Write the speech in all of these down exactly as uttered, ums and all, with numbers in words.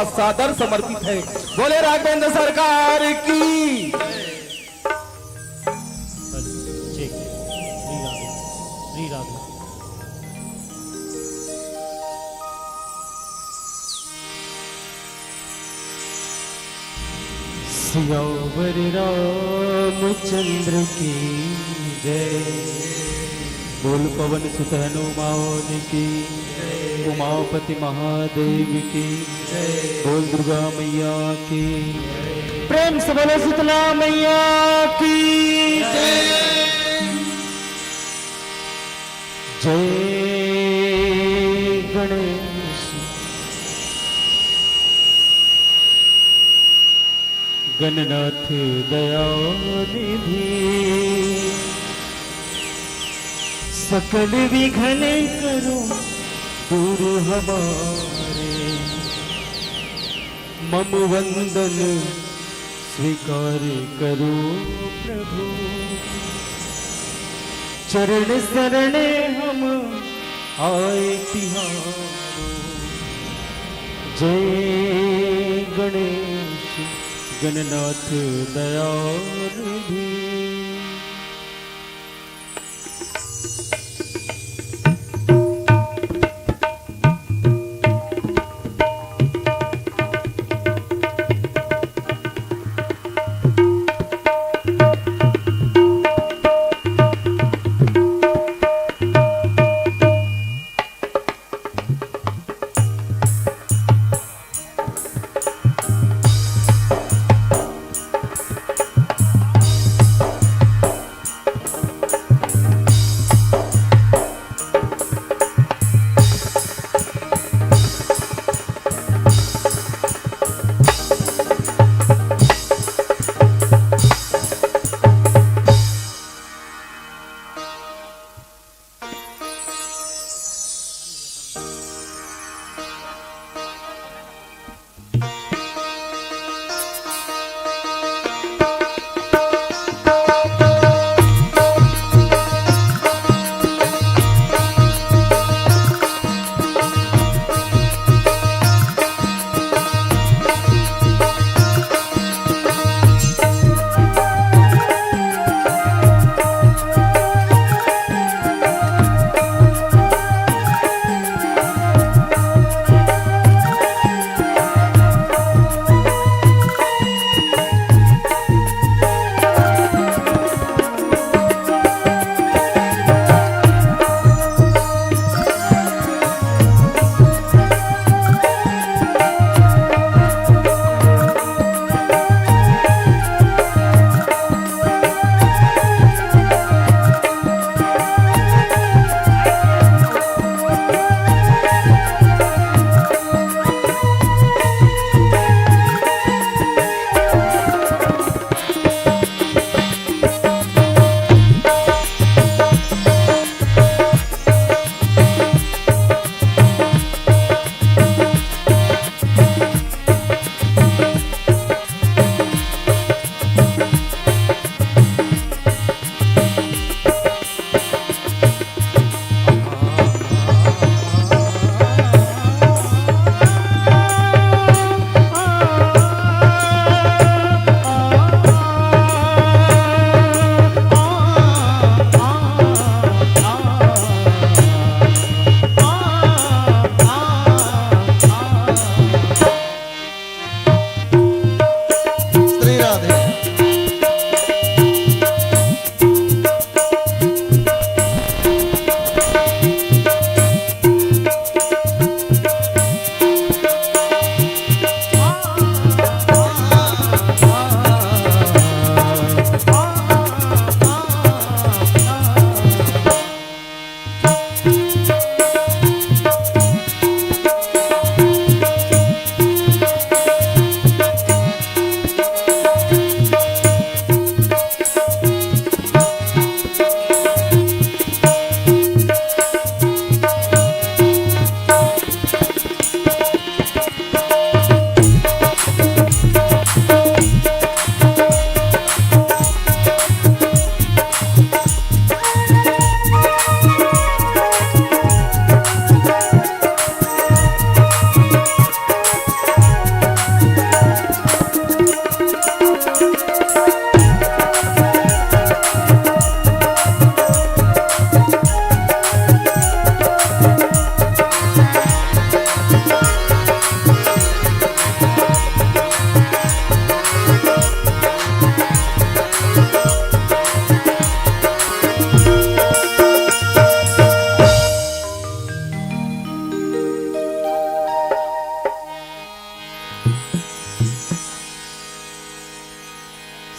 सादर समर्पित है। बोले राघवेंद्र सरकार की। चेक। श्री राधे, श्री राधे। सियावर रामचंद्र की जय। बोल पवन सुत हनुमान की, उमापति महादेव की, बोल दुर्गा मैया की। प्रेम से बोलो शीतला मैया की। जय गणेश गणनाथ दयानिधि, सकल विघ्न करो दूर हमारे। मम वंदन स्वीकार करो प्रभु, चरण शरण हम आए तिहारो। जय गणेश गणनाथ दयानिधि।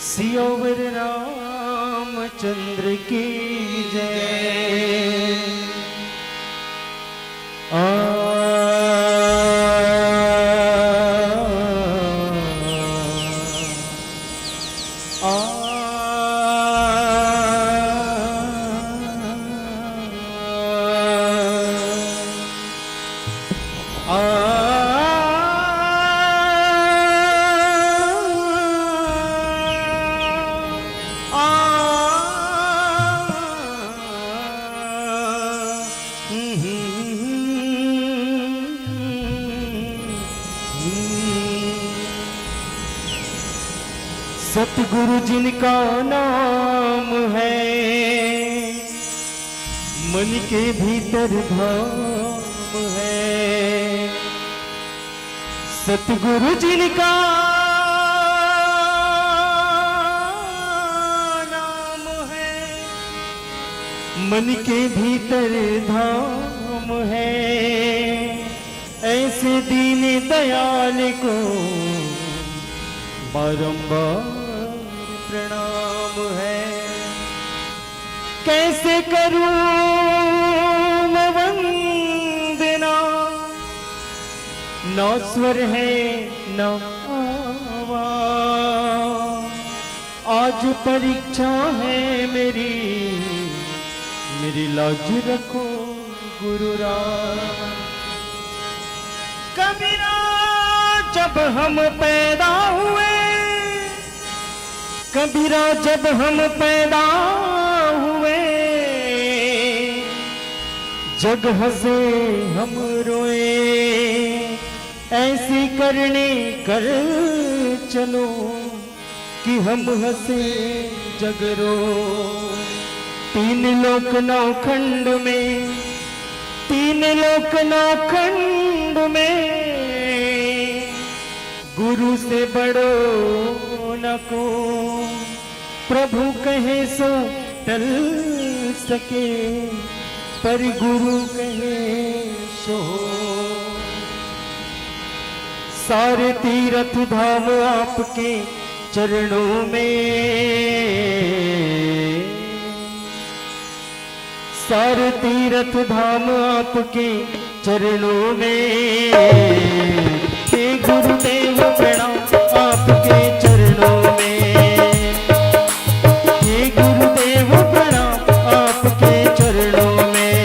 सियावर रामचंद्र की जय। आ, आ, आ, आ, सतगुरु जिनका नाम है, मन के भीतर धाम है। सतगुरु जिनका नाम है, मन के भीतर धाम है। ऐसे दीन दयाल को बारंबार प्रणाम है। कैसे करूं मैं वंदना, ना स्वर है ना आवाज। आज परीक्षा है मेरी, मेरी लाज रखो गुरुराज। कबीरा, जब हम पैदा हुए, कबीरा, जब हम पैदा हुए, जग हंसे हम रोए। ऐसी करनी कर चलो कि हम हंसे जग रो। तीन लोक नौ खंड में, तीन लोक नौ खंड में गुरु से बड़ो न को। प्रभु कहे सो टल सके, पर गुरु कहे सो। सारे तीरथ धाम आपके चरणों में, सारे तीरथ धाम आपके चरणों में। हे गुरुदेव प्रणाम आपके चरणों में, हे गुरुदेव प्रणाम आपके चरणों में।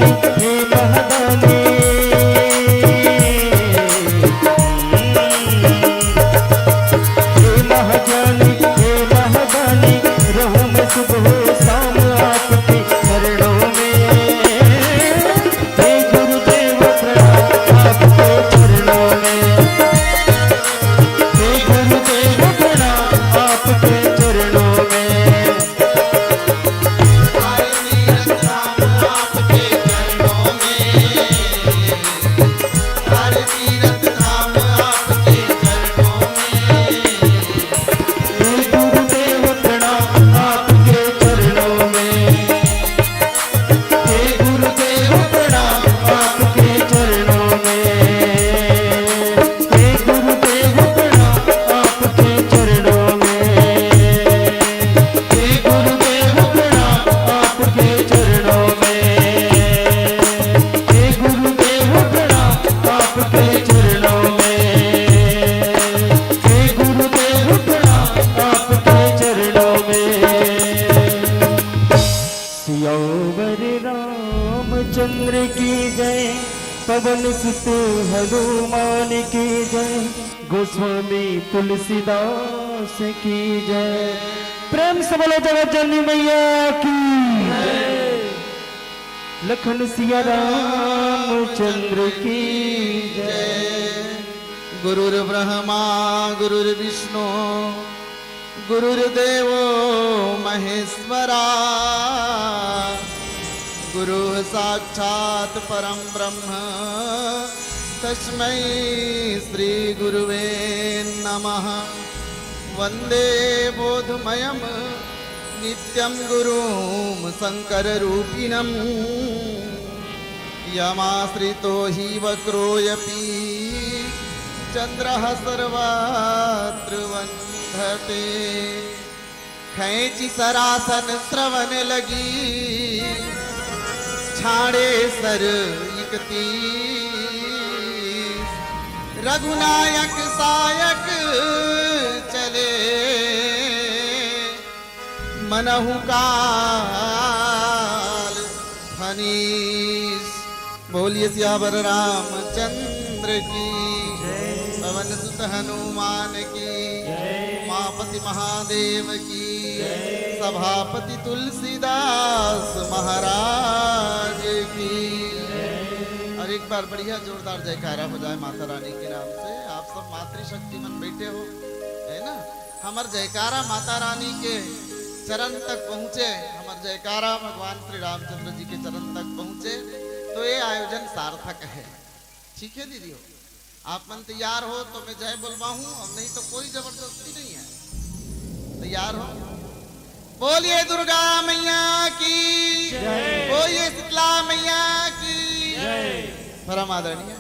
हे महादानी, हे महाज्ञानी, हे महादानी, रहूं मैं सुबह शाम आपके चरणों में। हे गुरुदेव प्रणाम आपके चरणों में। हे गुरुदेव प्रणाम आपके चरणों में। हे गुरुदेव प्रणाम आपके चरणों में। हे गुरुदेव प्रणाम आपके चरणों में। हे गुरुदेव प्रणाम आपके चरणों में। हे गुरुदेव प्रणाम आपके चरणों में। हे गुरुदेव प्रणाम आपके चरणों में। हे गुरुदेव प्रणाम आपके चरणों में। सियावर रामचंद्र की जय, पवन सुत हनुमान की जय, गोस्वामी तुलसीदास की जय। प्रेम से बोलो जगत जननी मैया की। लखन सिया रामचंद्र की जय। गुरुर्ब्रह्मा गुरुर्विष्णु गुरुर्देवो महेश्वरा। गुरुः साक्षात् परं ब्रह्म तस्मै श्री गुरुवे नमः। वन्दे बोधमयं नित्यं गुरुं शङ्कररूपिणम्। यमाश्रितो हि वक्रोऽयपि चन्द्रः सर्वत्र वन्दते। खैंचि सरासन श्रवण लगी छाड़े सर इकतीस। रघुनायक सायक चले मनहु काल फनीस। बोलिए सियावर रामचंद्र की, पवन सुत हनुमान की, उमापति महादेव की, सभापति तुलसीदास महाराज की। और एक बार बढ़िया जोरदार जयकारा हो जाए माता रानी के नाम से। आप सब मातृशक्ति मन बैठे हो, है ना? हमर जयकारा माता रानी के चरण तक पहुँचे, हमर जयकारा भगवान श्री रामचंद्र जी के चरण तक पहुँचे, तो ये आयोजन सार्थक है। ठीक है दीदी हो, आप मन तैयार हो तो मैं जय बोलवाहूँ, और नहीं तो कोई जबरदस्ती नहीं है। तैयार हो? बोलिए दुर्गा मैया की, बोलिए शीतला मैया की। परम आदरणीय,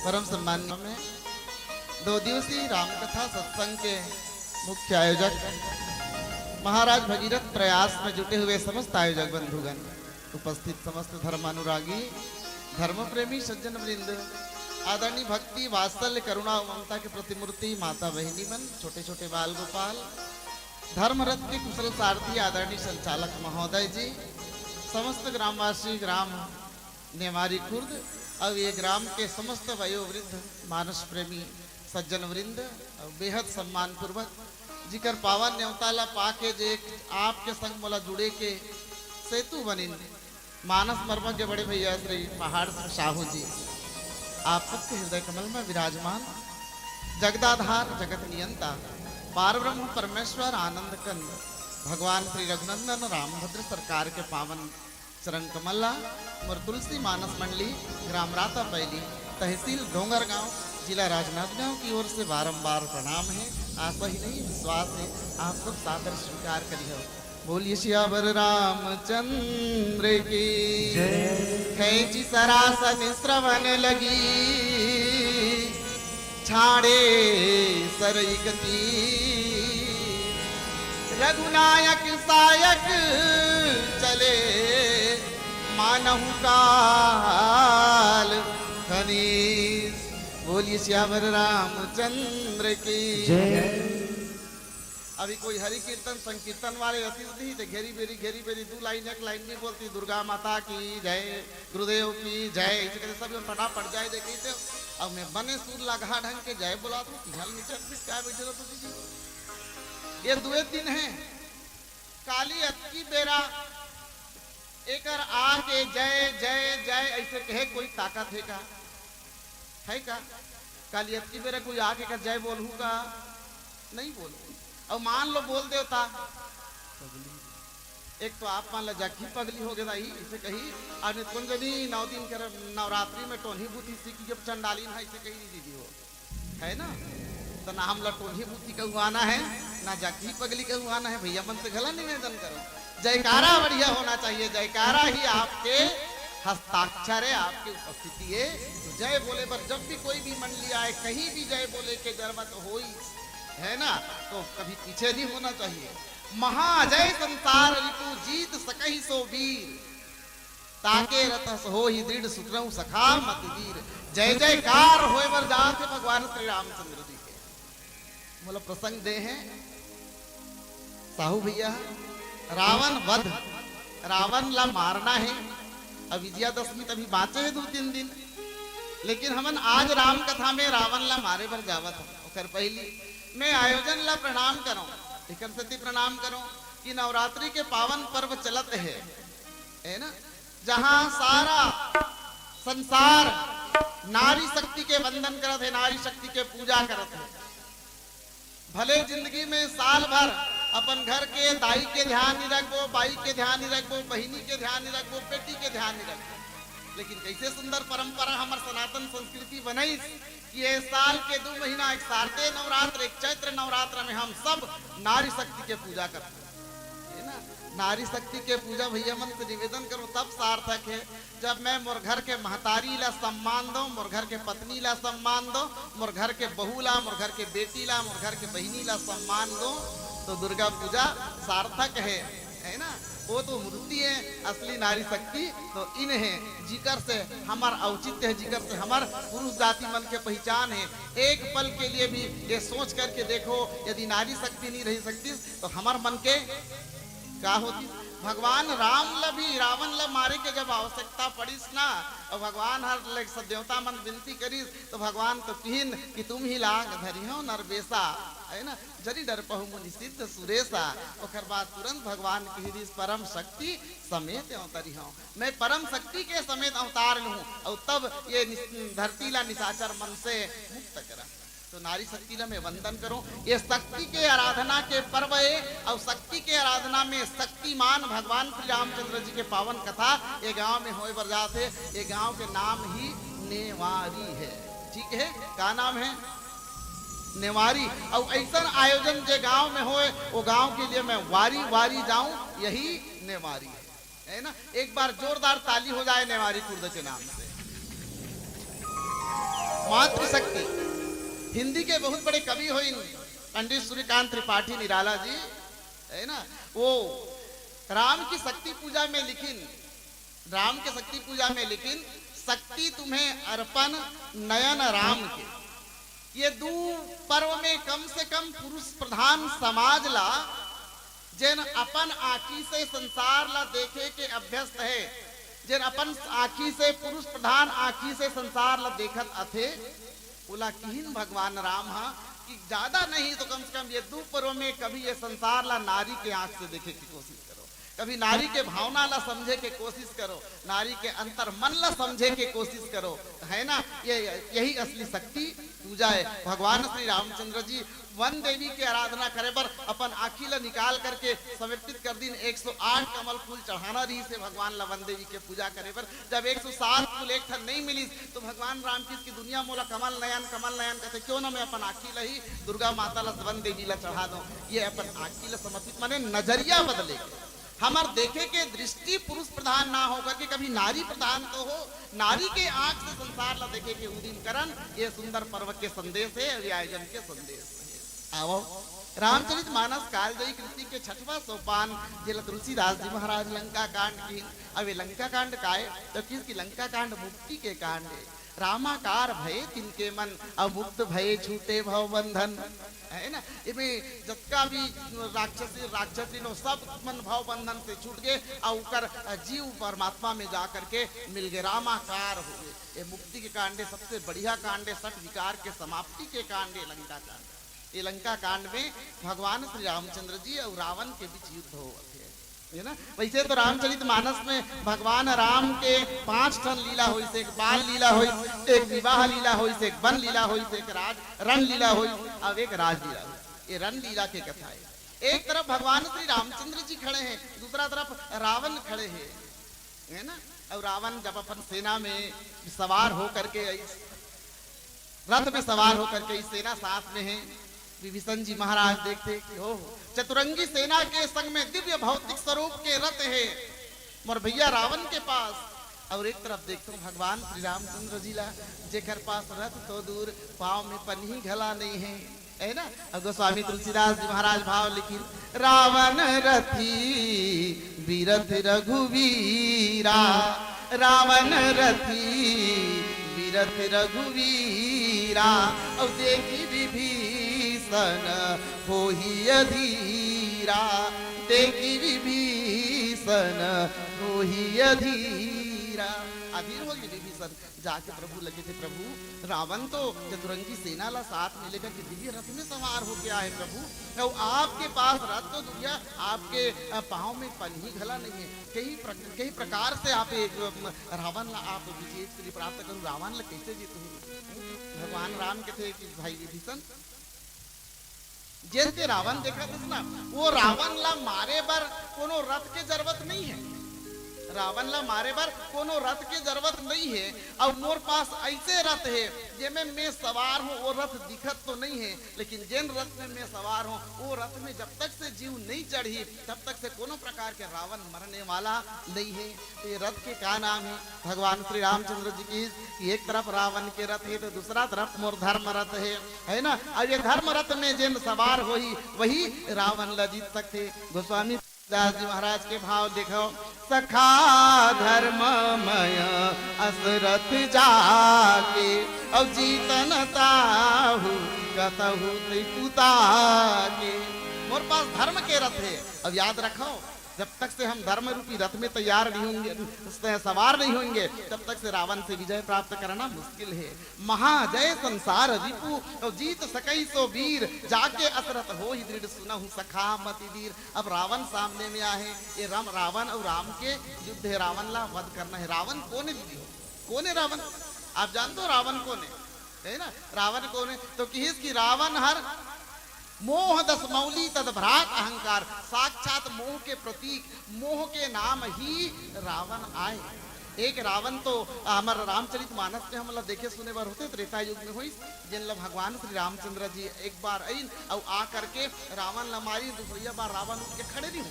परम सम्माननीय, दो दिवसीय रामकथा सत्संग के मुख्य आयोजक महाराज भगीरथ प्रयास में जुटे हुए समस्त आयोजक बंधुगण, उपस्थित समस्त धर्मानुरागी, धर्म प्रेमी सज्जन वृंद, आदरणीय भक्ति, वात्सल्य, करुणा और ममता के प्रतिमूर्ति माता बहिनी मन, छोटे छोटे बाल गोपाल, धर्म रथ के कुशल सारथी आदरणीय संचालक महोदय जी, समस्त ग्रामवासी, ग्राम नेवारी खुर्द और ये ग्राम के समस्त वयोवृद्ध मानस प्रेमी सज्जन वृंद और बेहद सम्मान पूर्वक जिकर पावन नेवता ला पाके जे एक आपके संग मोला जुड़े के सेतु बनिन, मानस मर्मज्ञ बड़े भैया श्री पहाड़ सिंह साहू जी, आप सबके हृदय कमल में विराजमान जगदाधार जगत नियंता पारब्रह्म परमेश्वर आनंद कंद भगवान श्री रघुनंदन रामभद्र सरकार के पावन चरण कमल ला मोर तुलसी मानस मंडली, ग्राम रातापैली, तहसील डोंगरगांव, जिला राजनांदगांव की ओर से बारंबार प्रणाम है। आशा ही नहीं, विश्वास है, आप सब सादर स्वीकार करिहो। बोलिए सियावर रामचंद्र की। खैंचि सरासन श्रवण लगी छाड़े सरई कती। रघुनायक सायक चले मानहु काल खनीस। बोलिए सियावर रामचंद्र की। अभी कोई हरि कीर्तन संकीर्तन वाले अतिथि थे, घेरी बेरी घेरी बेरी दू लाइन एक लाइन नहीं बोलती, दुर्गा माता की जय, गुरुदेव की जय, इसे कहते सब जन फटाफट जाए देखी थे। अब मैं बने सुर लगा ढंग के जय बोला तू, तिहाल निचट बिट काय बैठे रहो तुझी जी। ये दुए दिन है, काली अतकी बेरा एकर आके जय जय जय ऐसे कहे कोई ताकत है का? है का? काली अतकी बेरा कोई आके का जय बोलहू का? नहीं बोलहू। और मान लो बोल देवता, पगली। एक तो आप मान ला जग्गी पगली हो गया ही, इसे कही, और नित कुंजनी नौ दिन के नवरात्रि में टोन्ही बूथी सीखी जब चंडालीन है, इसे कही दीदी हो, है ना? तो ना हमला टोन्ही बूथी कहवाना है, ना जग्गी पगली कहवाना है। भैया मन से घला निवेदन करो, जयकारा बढ़िया होना चाहिए, जयकारा ही आपके हस्ताक्षर है, आपकी उपस्थिति है। तो जय बोले बर जब भी कोई भी मंडली आए, कहीं भी जय बोले के जरूरत होई, है ना, तो कभी पीछे नहीं होना चाहिए। महाजय संसार रिपु जीत सकहि सो वीर, ताके रथ होहि दृढ़ सुतरहु सखा मति वीर। जय जयकार होय बर जात हे भगवान श्री रामचंद्र जी के। मोला प्रसंग दे हैं साहू भैया, रावण वध, रावण ला मारना है। अब विजयादशमी तभी बाँचे है दू तीन दिन, लेकिन हमन आज राम कथा में रावण ला मारे बर जावत हन। ओकर पहली मैं आयोजन ला प्रणाम करूं, एकर सेती प्रणाम करूं कि नवरात्रि के पावन पर्व चलत है, है ना, जहां सारा संसार नारी शक्ति के वंदन करत है, नारी शक्ति के पूजा करत है। भले जिंदगी में साल भर अपन घर के दाई के ध्यान नहीं रखबो, बाई के ध्यान नहीं रखबो, बहिनी के ध्यान नहीं रखबो, बेटी के ध्यान नहीं रखबो, लेकिन कैसे सुंदर परंपरा हमर सनातन संस्कृति बनइस कि ये साल के दू महीना, एक शारदीय नवरात्र, एक चैत्र नवरात्र में हम सब नारी शक्ति के पूजा करते हैं, है ना? नारी शक्ति के पूजा भैया मन से निवेदन करो तब सार्थक है, जब मैं मोर घर के महतारी ला सम्मान दो, मोर घर के पत्नी ला सम्मान दो, मोर घर के बहू ला, मोर घर के बेटी ला, मोर घर के बहिनी ला सम्मान दो, तो दुर्गा पूजा सार्थक है, है ना? वो तो मूर्ति है असली नारी शक्ति, तो इन है जिकर से हमर औचित्य है, जिकर से हमर पुरुष जाति मन के पहचान है। एक पल के लिए भी ये सोच करके देखो, यदि नारी शक्ति नहीं रही सकती तो हमर मन के का होती? भगवान राम ला भी रावण ला मारे के जब आवश्यकता पड़िस ना, और भगवान हर ले सब देवता मन विनती करिस, तो भगवान तो किहिन कि तुम ही लाग धरिहो नरबेसा, है ना, जरि डरपहु मुनि सिद्ध सुरेसा। ओकर बाद तुरंत भगवान किहिस परम शक्ति समेत अवतरिहो, मैं परम शक्ति के समेत अवतार लूं और तब ये निस-, धरती ला निशाचर मन से मुक्त करा। तो नारी शक्ति ला मैं वंदन करूं, ये शक्ति के आराधना के पर्व है और शक्ति के आराधना में शक्तिमान भगवान श्री रामचंद्र जी के पावन कथा ये गांव में होए बर जात है। ये गांव के नाम ही नेवारी है, ठीक है, का नाम है? नेवारी। और ऐसा आयोजन जे गांव में होए, वो गांव के लिए मैं वारी वारी जाऊं, यही नेवारी है, है ना? एक बार जोरदार ताली हो जाए नेवारी कुर्द के नाम से। मातृशक्ति, हिंदी के बहुत बड़े कवि होइन पंडित सूर्यकांत त्रिपाठी निराला जी, है ना, वो राम की शक्ति पूजा में लिखिन, राम के शक्ति पूजा में लिखिन, शक्ति तुम्हें अर्पण नयन राम के। ये दू पर्व में कम से कम पुरुष प्रधान समाज ला, जेन अपन आँखी से संसार ला देखे के अभ्यस्त है, जेन अपन आँखी से, पुरुष प्रधान आँखी से संसार ला देखत अथे, ओला किहिन भगवान राम हा कि ज्यादा नहीं तो कम से कम ये दू पर्व में कभी ये संसार ला नारी के आँख से देखे की कोशिश करो, कभी नारी के भावना ला समझे के कोशिश करो, नारी के अंतर मन ला समझे के कोशिश करो, है ना? ये, यही असली शक्ति पूजा है। भगवान श्री रामचंद्र जी वन देवी के आराधना करे बर अपन आँखी ला निकाल करके समर्पित कर दिन। एक सौ आठ कमल फूल चढ़ाना रहिस हे भगवान ला वन देवी के पूजा करे बर। जब एक सौ सात फूल एक ठन नहीं मिलिस तो भगवान राम किहिस कि दुनिया मोला कमल नयन, कमल नयन कहते, क्यों ना मैं अपन आँखी ला ही दुर्गा माता ला, वन देवी ला चढ़ा दूं। ये अपन आँखी ला समर्पित माने नजरिया बदले के, हमर देखे के दृष्टि पुरुष प्रधान ना होकर के कभी नारी प्रधान तो हो, नारी के आंख से संसार ला देखे के उदिम करन, ये सुंदर पर्व के संदेश है और ये आयोजन के संदेश है। आवो, रामचरित मानस कालजयी कृति के छठवां सोपान, जेला तुलसीदास जी महाराज लंका कांड किहिन। अब ये लंका कांड काय? तो किहिस कि लंका कांड मुक्ति के कांड है। रामाकार भये तिनके मन, अउ मुक्त भये छूटे भव बंधन। है ना? एमे जतका भी राक्षसी, राक्षसी नो, सब मन भव बंधन से छूट गए, अउ ओकर जीव परमात्मा में जा करके मिल गए, रामाकार हो गए। ये मुक्ति के कांडे सबसे बढ़िया कांडे, सठ विकार के समाप्ति के कांडे लंका कांड। ये लंका कांड में भगवान श्री रामचंद्र जी अउ रावण के बीच युद्ध होवत हे, है ना? वैसे तो रामचरित मानस में भगवान राम के पांच ठन लीला होइस, एक बाल लीला होइस, एक विवाह लीला होइस, एक वन लीला होइस, एक राज रण लीला होइस, अब एक राजलीला होइस। ये रण लीला के कथा है। एक तरफ भगवान श्री रामचंद्र जी खड़े हैं, दूसरा तरफ रावण खड़े हैं, है ना? और रावण जब अपन सेना में सवार होकर के आई, रथ में सवार होकर के ई सेना साथ में है, विभीषण जी महाराज देखते कि ओहो, चतुरंगी सेना के संग में दिव्य भौतिक स्वरूप के रथ है मोर भैया रावण के पास। और एक तरफ देखते हो भगवान श्री रामचंद्र जी ला, जेकर पास रथ तो दूर, पाँव में पनही घला नहीं है, है ना? अब गोस्वामी तुलसीदास जी महाराज भाव लिखिन, रावण रथी बिरथ रघुवीरा, रावण रथी बिरथ रघुवीरा, अउ देखी विभीषण होही अधीरा, देखी विभीषण होही अधीरा। अधीर हो गए विभीषण, जाके प्रभु लगे थे, प्रभु, रावण तो चतुरंगी सेना ला साथ में लेकर के दिव्य रथ में सवार होके आए प्रभु, और आपके पास रथ तो दुनिया आपके पाँव में पनही घला नहीं है। कई प्रक, कई प्रकार से आप एक रावण ला आप विजय प्राप्त करूँ, रावण ला कैसे जीतू? भगवान राम के थे कि भाई विभीषण, जेन ते रावण देखत हस ना, वो रावण ला मारे बर कोनो रथ के जरूरत नहीं है। रावण ला मारे बर कोनो रथ के जरूरत नहीं है। अउ मोर पास ऐसे रथ है, जेमे मैं सवार हूँ, वो रथ दिखत तो नहीं है, लेकिन जेन रथ में मैं सवार हूँ, वो रथ में जब तक से जीव नहीं चढ़ी, तब तक से कोनो प्रकार के रावण मरने वाला नहीं है। तो ये रथ के का नाम है? भगवान श्री रामचंद्र जी की, कि एक तरफ रावण के रथ है तो दूसरा तरफ मोर धर्म रथ है, है ना? अब ये धर्म रथ में जेन सवार होही, वही रावण ला जीत सकते। गोस्वामी दास जी महाराज के भाव देखो, सखा धर्ममय असरथ जाके, अब जीतन ताहू कतहु त्रिपुता के। मोर पास धर्म के रथ है। अब याद रखो, जब तक से हम धर्म रूपी रथ में तैयार नहीं होंगे, सवार नहीं होंगे, तब तक से रावण से विजय प्राप्त करना मुश्किल है। महाजय संसार रिपु और जीत सकई सो वीर, जाके असरथ होहि दृढ़ सुनहु सखा मति धीर। अब रावण सामने में आहे, ये राम, रावण और राम के युद्ध है, रावण ला वध करना है। रावण कौन है दीदी हो? कौन है रावण? आप जानते हो रावण कौन है? है ना? रावण कौन है? तो किहिस कि रावण हर मोह दस मौली तद भ्रात अहंकार, साक्षात मोह के प्रतीक, मोह के नाम ही रावण आए। एक रावण तो हमर रामचरित मानस में हमला देखे सुने बर होते, त्रेता युग में होइस, जेन ला भगवान श्री रामचंद्र जी एक बार अइन अउ आ करके रावण ला मारी, दूसरिया बार रावण उठ के खड़े नहीं हो।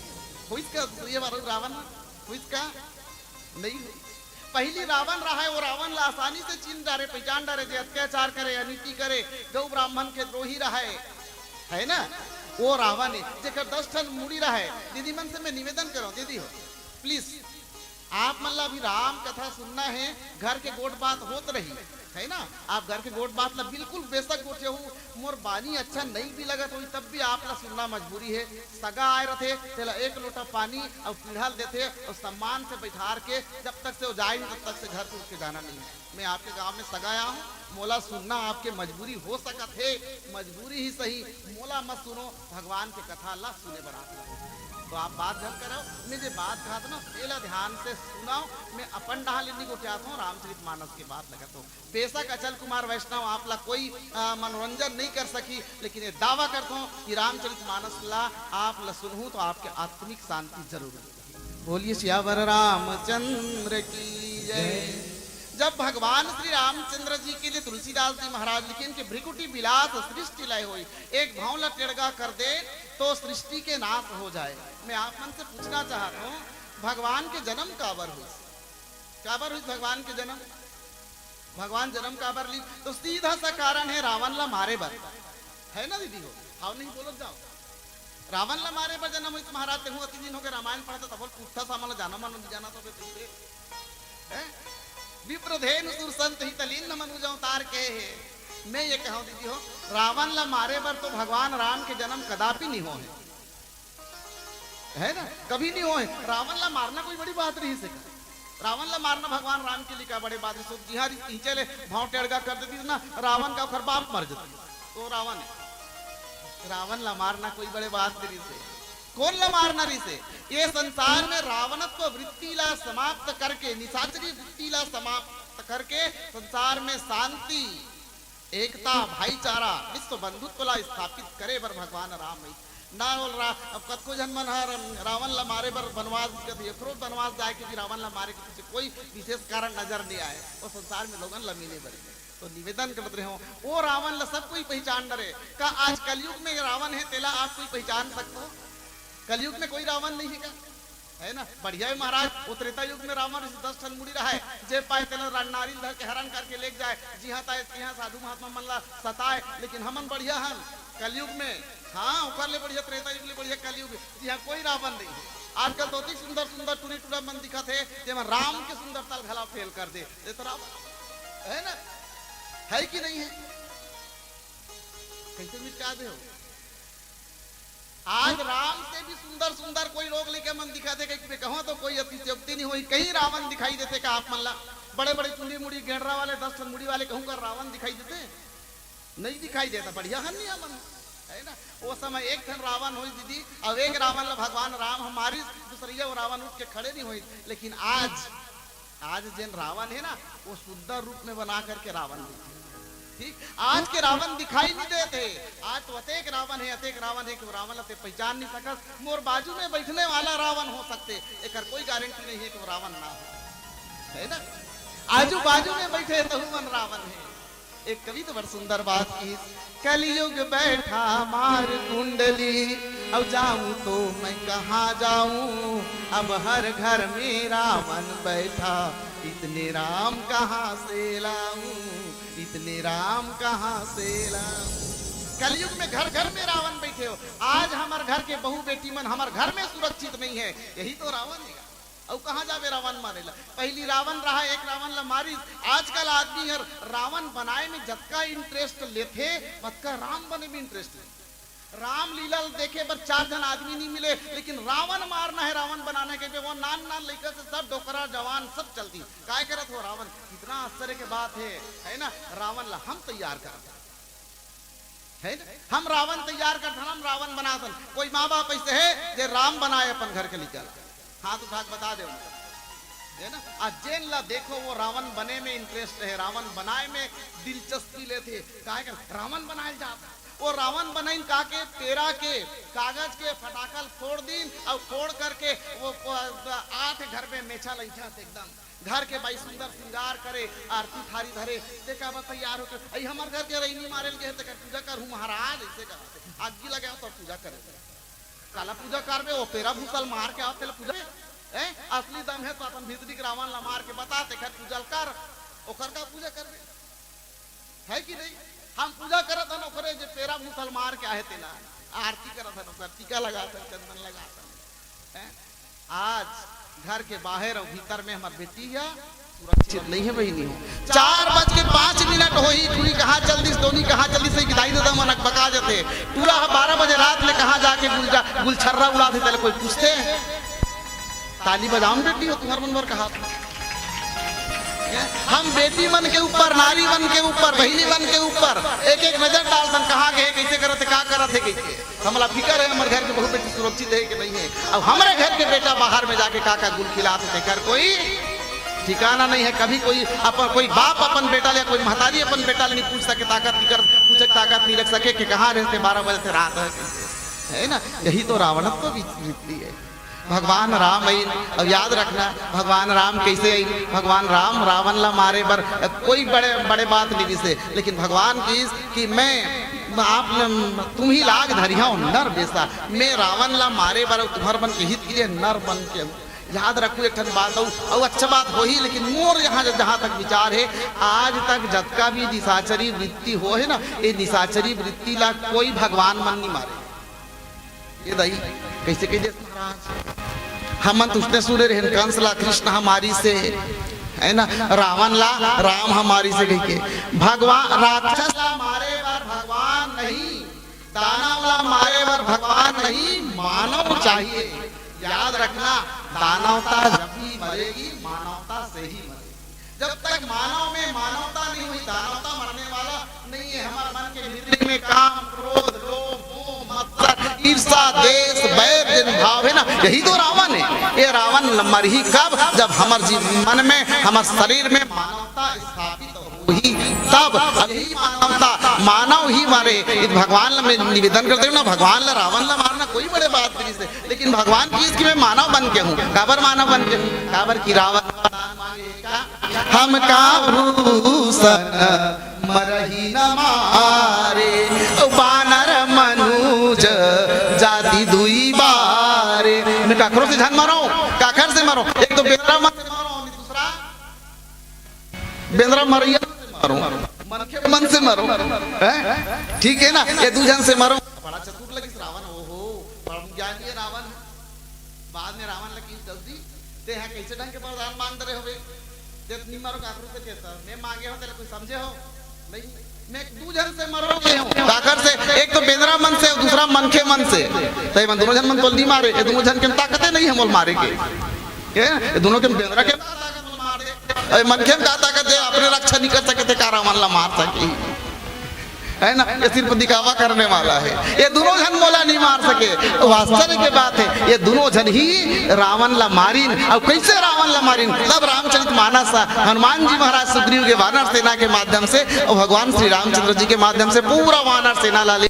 होइस का दूसरिया बार रावण? होइस का? नहीं हो। पहली रावण रहा है, वो रावण ला आसानी से चिन्ह डारे, पहचान डारे, जे अत्याचार करे, अनीति करे, गौ ब्राह्मण के द्रोही रहा है, है ना? वो रावण है, जेकर दस ठन मुड़ी रहा है। दीदी मन से मैं निवेदन करूँ, दीदी हो, प्लीज, आप मन ला अभी राम कथा सुनना है, घर के गोठ बात होत रही, है ना? आप घर के गोठ बात ला बिल्कुल बेशक गोठे हो, मोर बानी अच्छा नहीं भी लगत होई, तब भी आप ला सुनना मजबूरी है। सगा आए रथे, तेला एक लोटा पानी अउ पीढ़ा ल देथे अउ सम्मान से बैठार के जब तक से वो जाए नहीं, तब तक से घर से उठ के जाना नहीं है। मैं आपके गांव में सगा आया हूँ, मोला सुनना आपके मजबूरी हो सकत है, मजबूरी ही सही, मोला मत सुनो, भगवान के कथा ला सुने बर आप ला। तो आप बात झन करो, मैं जे बात कहत ना, तेला ध्यान से सुनाओ। मैं अपन डहा ले नहीं गोठियात हूँ, रामचरित मानस के बात लगत हूँ। बेशक अचल कुमार वैष्णव आप ला कोई, अ, मनोरंजन नहीं कर सकी, लेकिन ये दावा करता हूँ कि रामचरित मानस ला आप ला सुनहू तो आपके आत्मिक शांति जरूर मिलही। बोलिए सियावर रामचंद्र की जय। जब भगवान श्री रामचंद्र जी के लिए तुलसीदास जी महाराज लिखेन कि भृकुटी विलास सृष्टि लय होई, एक भाव ला टेड़गा कर दे तो सृष्टि के नाश हो जाए। मैं आप मन से पूछना चाहता हूँ, भगवान के जन्म काबर हुई? काबर हुई भगवान के जन्म? भगवान जन्म काबर ली? तो सीधा सा कारण है रावण ला मारे बर, है ना दीदी हो? हाव नहीं बोलत जाओ। रावण ला मारे बर जन्म हुई। महाराज, तेहू अति दिन हो गए रामायण पढ़ता, तब बोल पुट्ठा सामल जाना मन नहीं जाना तो बे तुझे, हैं? विप्र धेनु सुर संत हित लीन मनुज अवतार के हे। मैं ये कहूं दीदी हो, रावण ला मारे बर तो भगवान राम के जन्म कदापि नहीं हो है, है ना? कभी नहीं हो है। रावण ला मारना कोई बड़ी बात नहीं से। रावण ला मारना भगवान राम के लिए का बड़े बात है। सो जिहां रिस पीछे ले भाव टेड़गा कर देती ना, रावण का ओखर बाप मर जाती, तो रावण है। रावण ला मारना कोई बड़े बात नहीं से। कौन ला मारना रिसे? ये संसार में रावणत्व वृत्ति ला समाप्त करके, निशाचरी वृत्ति ला समाप्त करके संसार में शांति, एकता, भाईचारा, विश्व बंधुत्व ला स्थापित करे बर भगवान राम आई। ना बोल रहा, अब कतको झन मन हर रावण ला मारे बर बनवास गए थे, एकरो बनवास जाए के भी रावण ला मारे के पीछे कोई विशेष कारण नजर नहीं आए। वो संसार में लोगन ला मिले बर तो निवेदन करत रहे हो, ओ रावण ला सब कोई पहचान डरे। का आज कलयुग में रावण है, तेला आप कोई पहचान सकते हो? कलयुग में कोई रावण नहीं है का? है ना? बढ़िया है महाराज, वो त्रेता युग में रावण जैसे दस ठन मुड़ी रहा है, जे पाए तेला रा-, नारिल धर के हरण करके लेके जाए, जिहां ताए तिहां साधु महात्मा मन ला सताए, लेकिन हमन बढ़िया हन कलयुग में। हाँ, ओकर ले बढ़िया त्रेता युग ले बढ़िया कलयुग, जिहां कोई रावण नहीं है। आजकल तो अति सुंदर सुंदर टूरी टूरा मन दिखत है, जेमा राम के सुंदरता ला घला फेल कर दे, ये तो रावण है ना, है कि नहीं है? कैसे मिटा दे हो? आज राम से भी सुंदर सुंदर कोई लोग लेके मन दिखा दे, कहीं पे कहो तो कोई अतिशयोक्ति नहीं होई। कहीं रावण दिखाई देते का आप मन ला? बड़े बड़े चुंदी मुड़ी गेंडरा वाले, दस ठन मुड़ी वाले कहूं का रावण दिखाई देते? नहीं दिखाई देता। बढ़िया हन नहीं हमन, है ना? वो समय एक ठन रावण होई दीदी, अब एक रावण ला भगवान राम ह मारिस, दूसरइया वो रावण उठ के खड़े नहीं होई। लेकिन आज, आज जेन रावण है ना, वो सुंदर रूप में बना करके रावण दिखे। ठीक, आज के रावण दिखाई नहीं देते। आज तो अतेक रावण है, अतेक रावण है कि वो रावण ला ते पहचान नहीं सकस। मोर बाजू में बैठने वाला रावण हो सकते, एकर कोई गारंटी नहीं है कि वो रावण ना हो, है ना? आजू बाजू में बैठे तहु मन रावण है। एक कवि तो बड़ सुंदर बात की, कलयुग बैठा मार कुंडली, अब जाऊं तो मैं कहाँ जाऊं, अब हर घर में रावण बैठा, इतने राम कहाँ से लाऊं, इतने राम कहाँ से लाऊं। कलयुग में घर घर में रावण बैठे हो। आज हमर घर के बहू बेटी मन हमर घर में सुरक्षित नहीं है, यही तो रावण है। अउ कहाँ जाबे रावण मारे ला? पहली रावण रहा, एक रावण ला मारिस। आजकल आदमी हर रावण बनाए में जतका इंटरेस्ट लेथे, ओतका राम बने में इंटरेस्ट लेथे। रामलीला ल देखे बर चार झन आदमी नहीं मिले, लेकिन रावण मारना है, रावण बनाना है, कहिबे वो नान नान लइका से सब डोकरा जवान सब चल दी। काय करत हो रावण? कितना आश्चर्य के बात है, है ना? रावण ला हम तैयार करत हन, है ना? हम रावण तैयार करत हन, हम रावण बनात हन। कोई माँ बाप ऐसे है जे राम बनाए अपन घर के लइका ला? हाथ उठा के बता दे उनका, है ना? आज जेन ला देखो वो रावण बने में इंटरेस्ट है, रावण बनाए में दिलचस्पी लेथे। काहे कर रावण बनाए जात? वो रावण बनइन का के पेरा के कागज के फटाका ल फोड़ दिन अउ फोड़ करके वो प-, आठ घर में मेछा लइठा एकदम घर के बाई सुंदर श्रृंगार करे, आरती थारी धरे, देखा बस तैयार होके, "अई हमर घर के रईनी मारे ल गे हे, तेकर पूजा करहूं महाराज," ऐसे कहा, "आगी लगे हो तो पूजा करे।" काला पूजा करबे, वो पेरा भूसा ल मार के आवत तेला पूजा, हैं? असली दम है तो अपन भीतरी के रावण ला मार के बता, तेकर पूजा ल कर, ओकर का पूजा करबे? है कि नहीं? हम पूजा करत हन ओकरे जे पेरा भूसा ल मार के आहे तेला, आरती करत हन ओकर, टीका लगात हन, चंदन लगात हन, हैं? आज घर के बाहर अउ भीतर में हमर बेटी ह सुरक्षित नहीं है बहिनी हो। चार बज के पाँच मिनट होही, टूरी कहाँ चल दिस, टोनी कहाँ चल दिस, गिदाई ददा मन अकबका जथे। टूरा ह बारह बजे रात ले कहाँ जाके गुलजा-, गुलछर्रा उड़ाथे, तेला कोई पूछथे? ताली बजाओ न बेटी हो, तुम्हर मन बर कहा। हम बेटी मन के ऊपर, नारी मन के ऊपर, बहिनी मन के ऊपर एक एक नजर डालथन, कहाँ गे हे, कैसे करत हे, का करत हे, कहिके। हमला फिकर है, हमर घर के बहू बेटी सुरक्षित है कि नहीं है। अब हमरे घर के बेटा बाहर में जाके का का गुल खिलात हे, तेकर कोई ठिकाना नहीं है। कभी कोई अपन, कोई बाप अपन बेटा ले, कोई महतारी अपन बेटा ले नहीं पूछ सके, ताकत नहीं कर, पूछे के ताकत नहीं रख सके कि कहाँ रहते, बारह बजे से रात है, है ना? यही तो रावणत्व की वृत्ति है। भगवान राम आइन, अब याद रखना, भगवान राम कैसे आइन? भगवान राम रावण ला मारे बर कोई बड़े, बड़े बात नहीं दिसे, लेकिन भगवान की कि मैं आप न-, तुम ही लाग धरिहव नर बेसा, मैं रावण ला मारे बर अउ तुम्हर मन के हित के लिए नर बन के आऊं। याद रखू एक ठन बात, अउ, अउ अच्छा बात होही, लेकिन मोर यहाँ ज-, जहाँ तक विचार है, आज तक जतका भी निशाचरी वृत्ति हो है ना, ये निशाचरी वृत्ति ला कोई भगवान मन नहीं मारे। ये दाई, कैसे कह दे महाराज? हमन तो उसने सुने रहन, कंस ला कृष्ण हमारी से है ना? रावण ला राम ह मारिस हे कहिके। भगवान, राक्षस ला मारे बर भगवान नहीं, दानव ला मारे बर भगवान नहीं, मानव चाहिए। याद रखना, दानवता जब भी मरेगी, मानवता से ही मरेगी। जब तक मानव में मानवता नहीं हुई, दानवता मरने वाला नहीं है। हमारे मन के भीतरी में काम, क्रोध, लोभ, मोह, मत्सर, ईर्ष्या, द्वेष, बैर, जिन भाव है ना, यही तो रावण है। ये रावण मरही कब? जब हमर जीव-, मन में, हमर शरीर में मानवता स्थापित होही, तब। अब यही मानवता, मानव ही मरे। इत भगवान ला मैं निवेदन करते हूँ ना, भगवान ला, रावण ला मारना कोई बड़े बात नहीं से, लेकिन भगवान किहिस कि मैं मानव बन के हूँ। काबर मानव बन के हूँ? काबर कि रावण हम का भूषण मरहि न मारे, बानर मनुज जाति दुई बारे। मैं काखरो से झन मरंव, काखर से मरंव? एक तो बेंदरा मन से मरंव, दूसरा बेंदरा मरइया मन से मरंव, मनखे मन से मरंव, हैं? ठीक है ना, ये दू झन से मरंव। बड़ा चतुर लगिस रावण, ओहो, बड़ा ज्ञानी है रावण। बाद में रावण ला किहिस, "दस जी, तें हा कइसे ढंग के वरदान मांग डरे हवे? तें तो नी मरो काखरो से केस, मैं मांगे हंव, तेला कोई समझे हो? नहीं, मैं दू झन से मरो गे हंव।" काखर से? एक तो बेंदरा मन से, दूसरा मनखे मन से। त एमन दूनों झन मन तोला नी मारे, ये दूनों झन के ताकते नहीं है मोला मारे के। के? ये दूनों के बेंदरा के अरे मनखे में का ताकत है, अपने रक्षा नहीं कर सके थे, का रावण ला मार सके? है ना, ये सिर्फ दिखावा करने वाला है। ये दूनों झन मोला नहीं मार सके। तो आश्चर्य की बात है, ये दूनों झन ही रावण ला मारिन। अब कैसे रावण ला मारिन? तब रामचरित मानस हनुमान जी महाराज सुग्रीव के वानर सेना के माध्यम से और भगवान श्री रामचंद्र जी के माध्यम से पूरा वानर सेना ला ले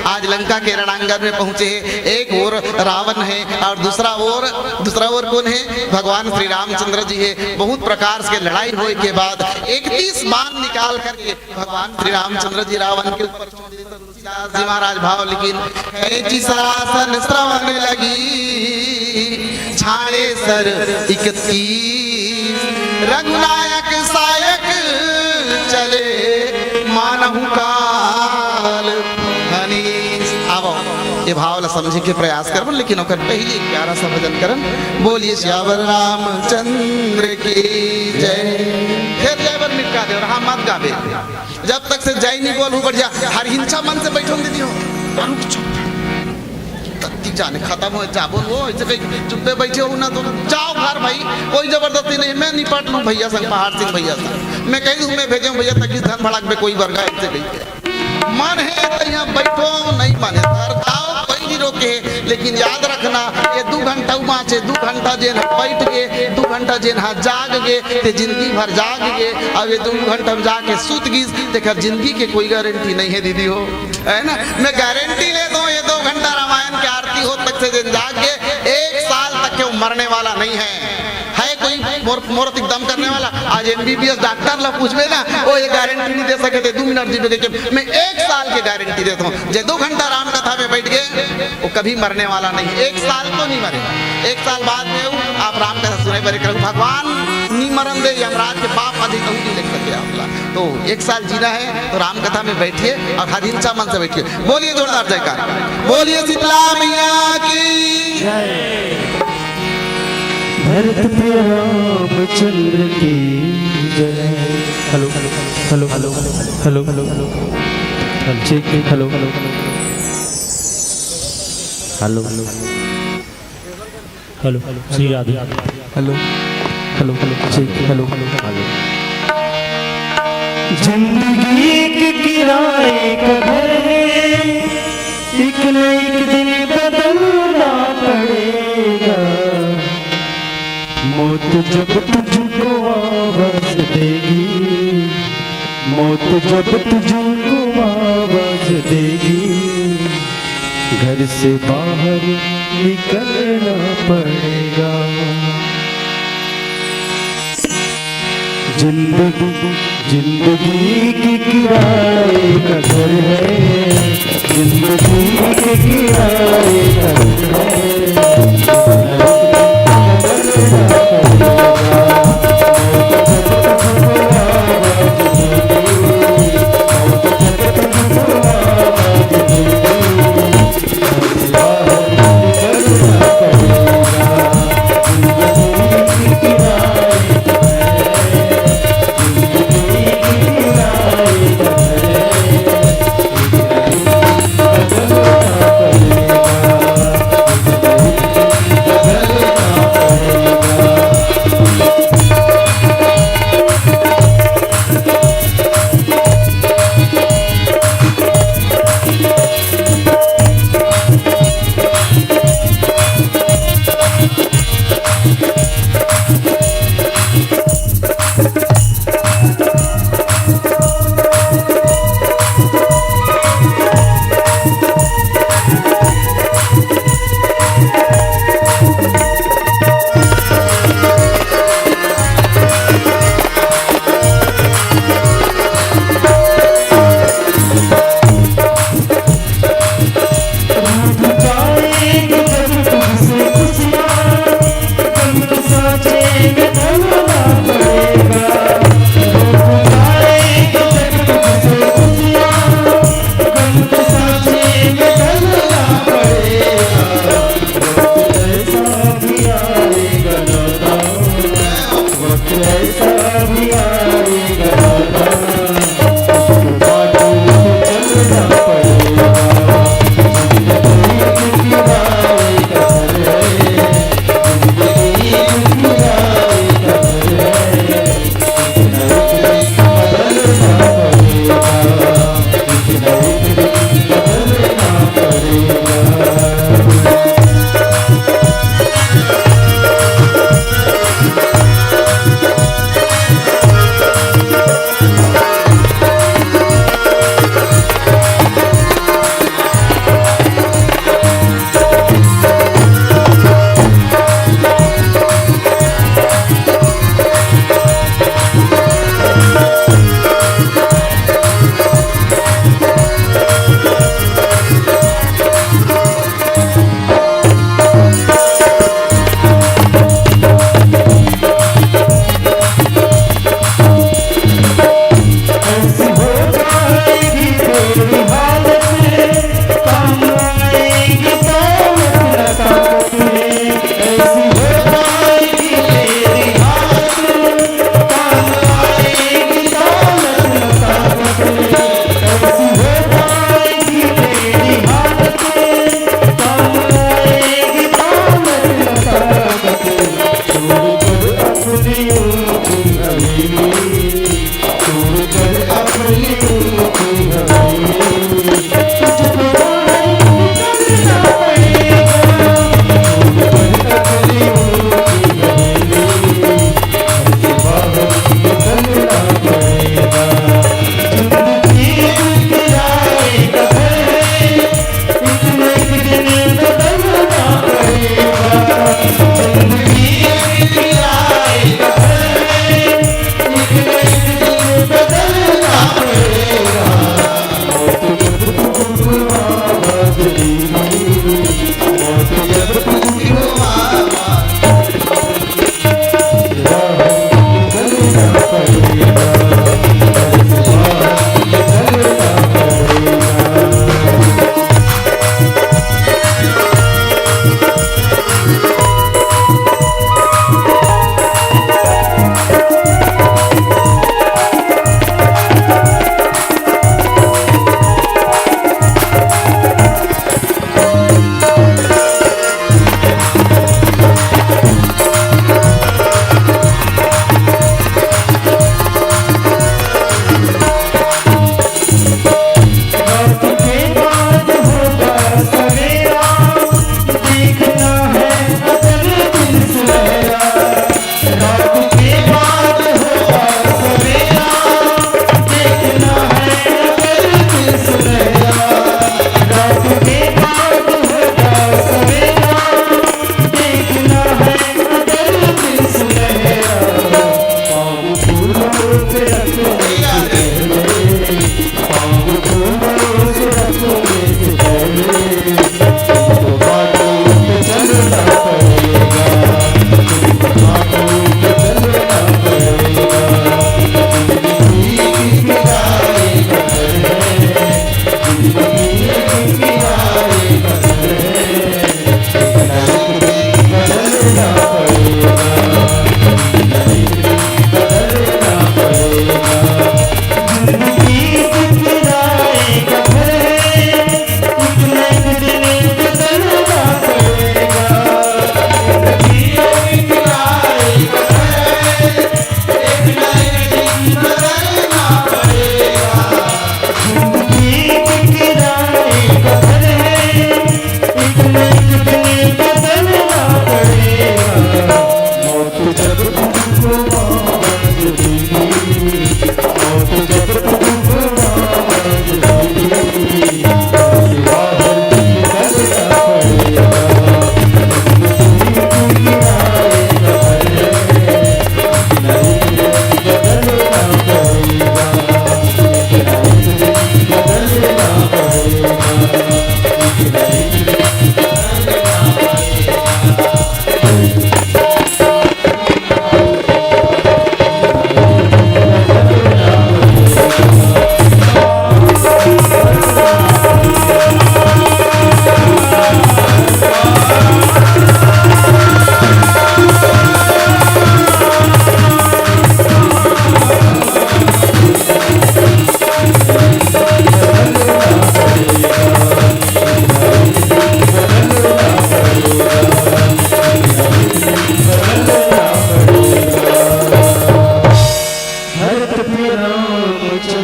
आज लंका के रणांगण में पहुंचे हैं। एक ओर रावण है और दूसरा ओर, दूसरा ओर कौन है? भगवान श्री रामचंद्र जी है। बहुत प्रकार से लड़ाई होए के बाद इकतीस बाण निकाल करके भगवान श्री रामचंद्र जी रावण के ऊपर छोड़ देते। तुलसीदास जी महाराज भाव लिखिन, "कैंची सरासन श्रवण लगी, छाड़े सर इकतीस, रघुनायक सायक चले मानहु काल हनीस।" आवो, ये भाव ला समझे के प्रयास करबो, लेकिन ओकर पहले एक प्यारा सा भजन करन। बोलिए सियावर रामचंद्र की जय। फिर जय बर मिटका दे और हाँ मत गाबे। जब तक से जय नहीं बोलहू बढ़िया, हर हिंसा मन से बैठो दीदी हो। रुक चुप। तत्ती जाने खत्म हो जाबो वो, ऐसे कहीं चुप्पे बैठे हो ना तो जाओ घर भाई, कोई जबरदस्ती नहीं, मैं निपट लूँ भैया संग, पहाड़ सिंह भैया संग। मैं कही हूँ, मैं भेजे हूँ भैया, तक धन भड़क में कोई वर्गा ऐसे कहीं। मन है तो यहाँ बैठो, नहीं मन है घर जाओ, कोई नहीं रोके। लेकिन याद रखना, ये दू घंटा बाँचे, दू घंटा जेन बैठ के, दू घंटा जेन हाँ जाग के, ते जिंदगी भर जाग के, अब ये दू घंटा में जाके सुत गिस, तेकर जिंदगी के कोई गारंटी नहीं है दीदी हो, है ना? मैं गारंटी लेत हूँ, ये दो घंटा रामायण के आरती होत तक से जेन जाग के, एक साल तक के वो मरने वाला नहीं है। है कोई मोर, मोर एकदम करने वाला? आज एमबीबीएस डॉक्टर ला पूछबे ना, वो ये गारंटी नहीं दे सके थे, दो मिनट जीवे के। मैं एक साल के गारंटी देता हूँ, जे दो घंटा राम कथा में बैठ गए, वो कभी मरने वाला नहीं। एक साल तो नहीं मरे, एक साल बाद में वो आप राम कथा सुने बर एक रहू, भगवान नहीं मरन दे, यमराज के बाप अभी कहूँ नहीं लिख सके आप ला। तो एक साल जीना है तो राम कथा में बैठिए और हर हिंसा मन से बैठिए। बोलिए जोरदार जयकार, बोलिए शीतला मैया की। भरत पे रामचंद्र की जय। Hello, hello, hello, hello, hello, hello, check, hello, hello, hello, Shri Radhe. Hello, hello, hello, check, hello, hello. जिंदगी के किराए का घर है, एक न एक दिन बदलना पड़ेगा। मौत जब तुझको आवाज देगी, मौत जब तुझको आवाज देगी, घर से बाहर निकलना पड़ेगा। जिंदगी, जिंदगी के किराए का घर है, जिंदगी के किराए का घर है।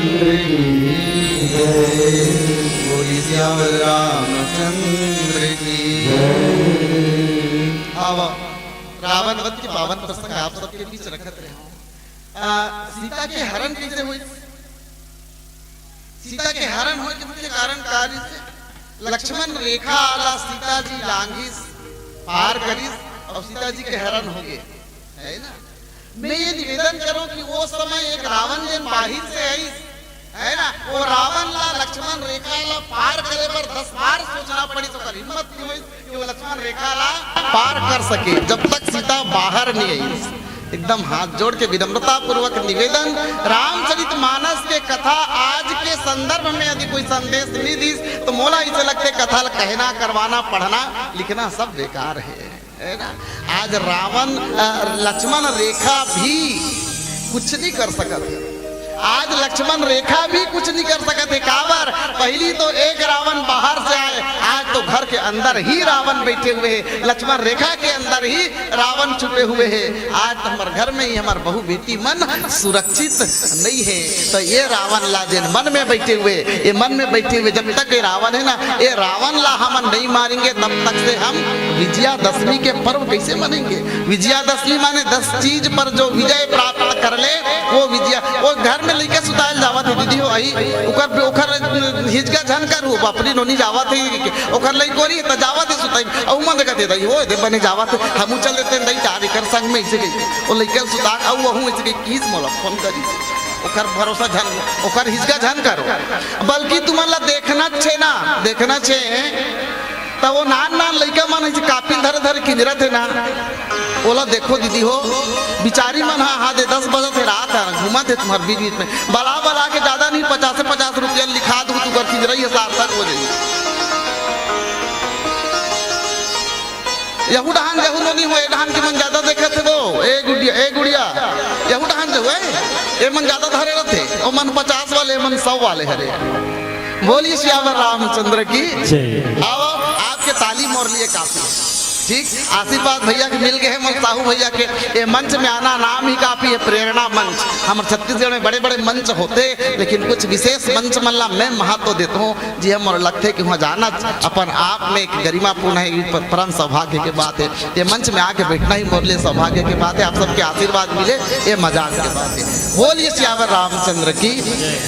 चंद्र की जय। बोलिए सियावर रामचंद्र की जय। आवा, रावण वध के पावन प्रसंग आप सबके बीच रखत रहे। आ, सीता के हरण कैसे हुई? सीता के हरण होए के मुख्य कारण का रहिस? लक्ष्मण रेखा ला सीता जी लांघिस, पार करिस और सीता जी के हरण हो गए, है ना? मैं ये निवेदन करूं कि वो समय एक रावण जेन बाहिर से आइस, है ना, वो रावण ला लक्ष्मण रेखा ला पार करे बर दस बार सोचना पड़िस, ओकर हिम्मत नहीं होइस कि वो लक्ष्मण रेखा ला पार कर सके, जब तक सीता बाहर नहीं आई। एकदम हाथ जोड़ के विनम्रता पूर्वक निवेदन, रामचरित मानस के कथा आज के संदर्भ में यदि कोई संदेश नहीं दीस, तो मोला इसे लगथे कथा ला कहना, करवाना, पढ़ना, लिखना सब बेकार है, है ना? आज रावण, अ, लक्ष्मण रेखा भी कुछ नहीं कर सकत है। आज लक्ष्मण रेखा भी कुछ नहीं कर सकत है। काबर? पहली तो एक रावण बाहर से आए, आज तो घर के अंदर ही रावण बैठे हुए हैं, लक्ष्मण रेखा के अंदर ही रावण छुपे हुए हैं। आज तो हमारे घर में ही हमारे बहू बेटी मन सुरक्षित नहीं है। तो ये रावण ला जेन मन में बैठे हुए, ये मन में बैठे हुए, जब तक ये रावण है ना, ये रावण ला हमन नहीं मारेंगे, तब तक से हम विजयादशमी के पर्व कैसे मनाएंगे? विजयादशमी माने दस चीज पर जो विजय प्राप्त कर ले, वो विजया, वो घर में लइका सुतायल जावत है, दीदी हो आई, ओकर, ओकर हिजगा झन करू, बापरी नोनी जावत है, ओकर लइको रही, त जावत है सुताई, अउ मन देखत है, दई हो, दे बने जावत है, हमू चल देते हैं, दई, चार एकर संग में ऐसे गई, वो लइका सुता, अउ वहू ऐसे गई, किस मोला फोन करी, ओकर भरोसा झन, ओकर हिजगा झन करो, बल्कि तुमन ला देखना छे ना, देखना छे, त वो नान नान लइका मन ऐसे कापिल धरे धरे किंजरत है ना, ओला देखो दीदी हो, बिचारी मन हा, हा दे दस बजत है रात हा, घूमत है तुम्हार बीच बीच में, बला बला के ज्यादा नहीं, पचास से पचास रुपया लिखा दू, तू कर किंजरई है, सार्थक हो जाई। यहू डहान जहू नोनी हो, ए डहान के मन ज्यादा देखत है वो, ए गुड़िया, ए गुड़िया, यहू डहान जहू है, ए मन ज्यादा धरे रहते, ओ मन पचास वाले, ए मन सौ वाले हरे। बोलिए सियावर रामचंद्र की जय। आओ, आपके ताली मोर लिए काफी। ठीक, आशीर्वाद भैया के मिल गए हैं, मोर साहू भैया के। ये मंच में आना नाम ही काफी है, प्रेरणा मंच। हमारे छत्तीसगढ़ में बड़े बड़े मंच होते हैं, लेकिन कुछ विशेष मंच मन ला मैं महत्व देता हूँ जी। हम और लगते कि वहाँ जाना अपन आप में एक गरिमापूर्ण है, ये प-, परम सौभाग्य के बात है। ये मंच में आके बैठना ही मोर लिए सौभाग्य की बात है। आप सबके आशीर्वाद मिले, ये मजाक की बात है। बोलिए सियावर रामचंद्र की।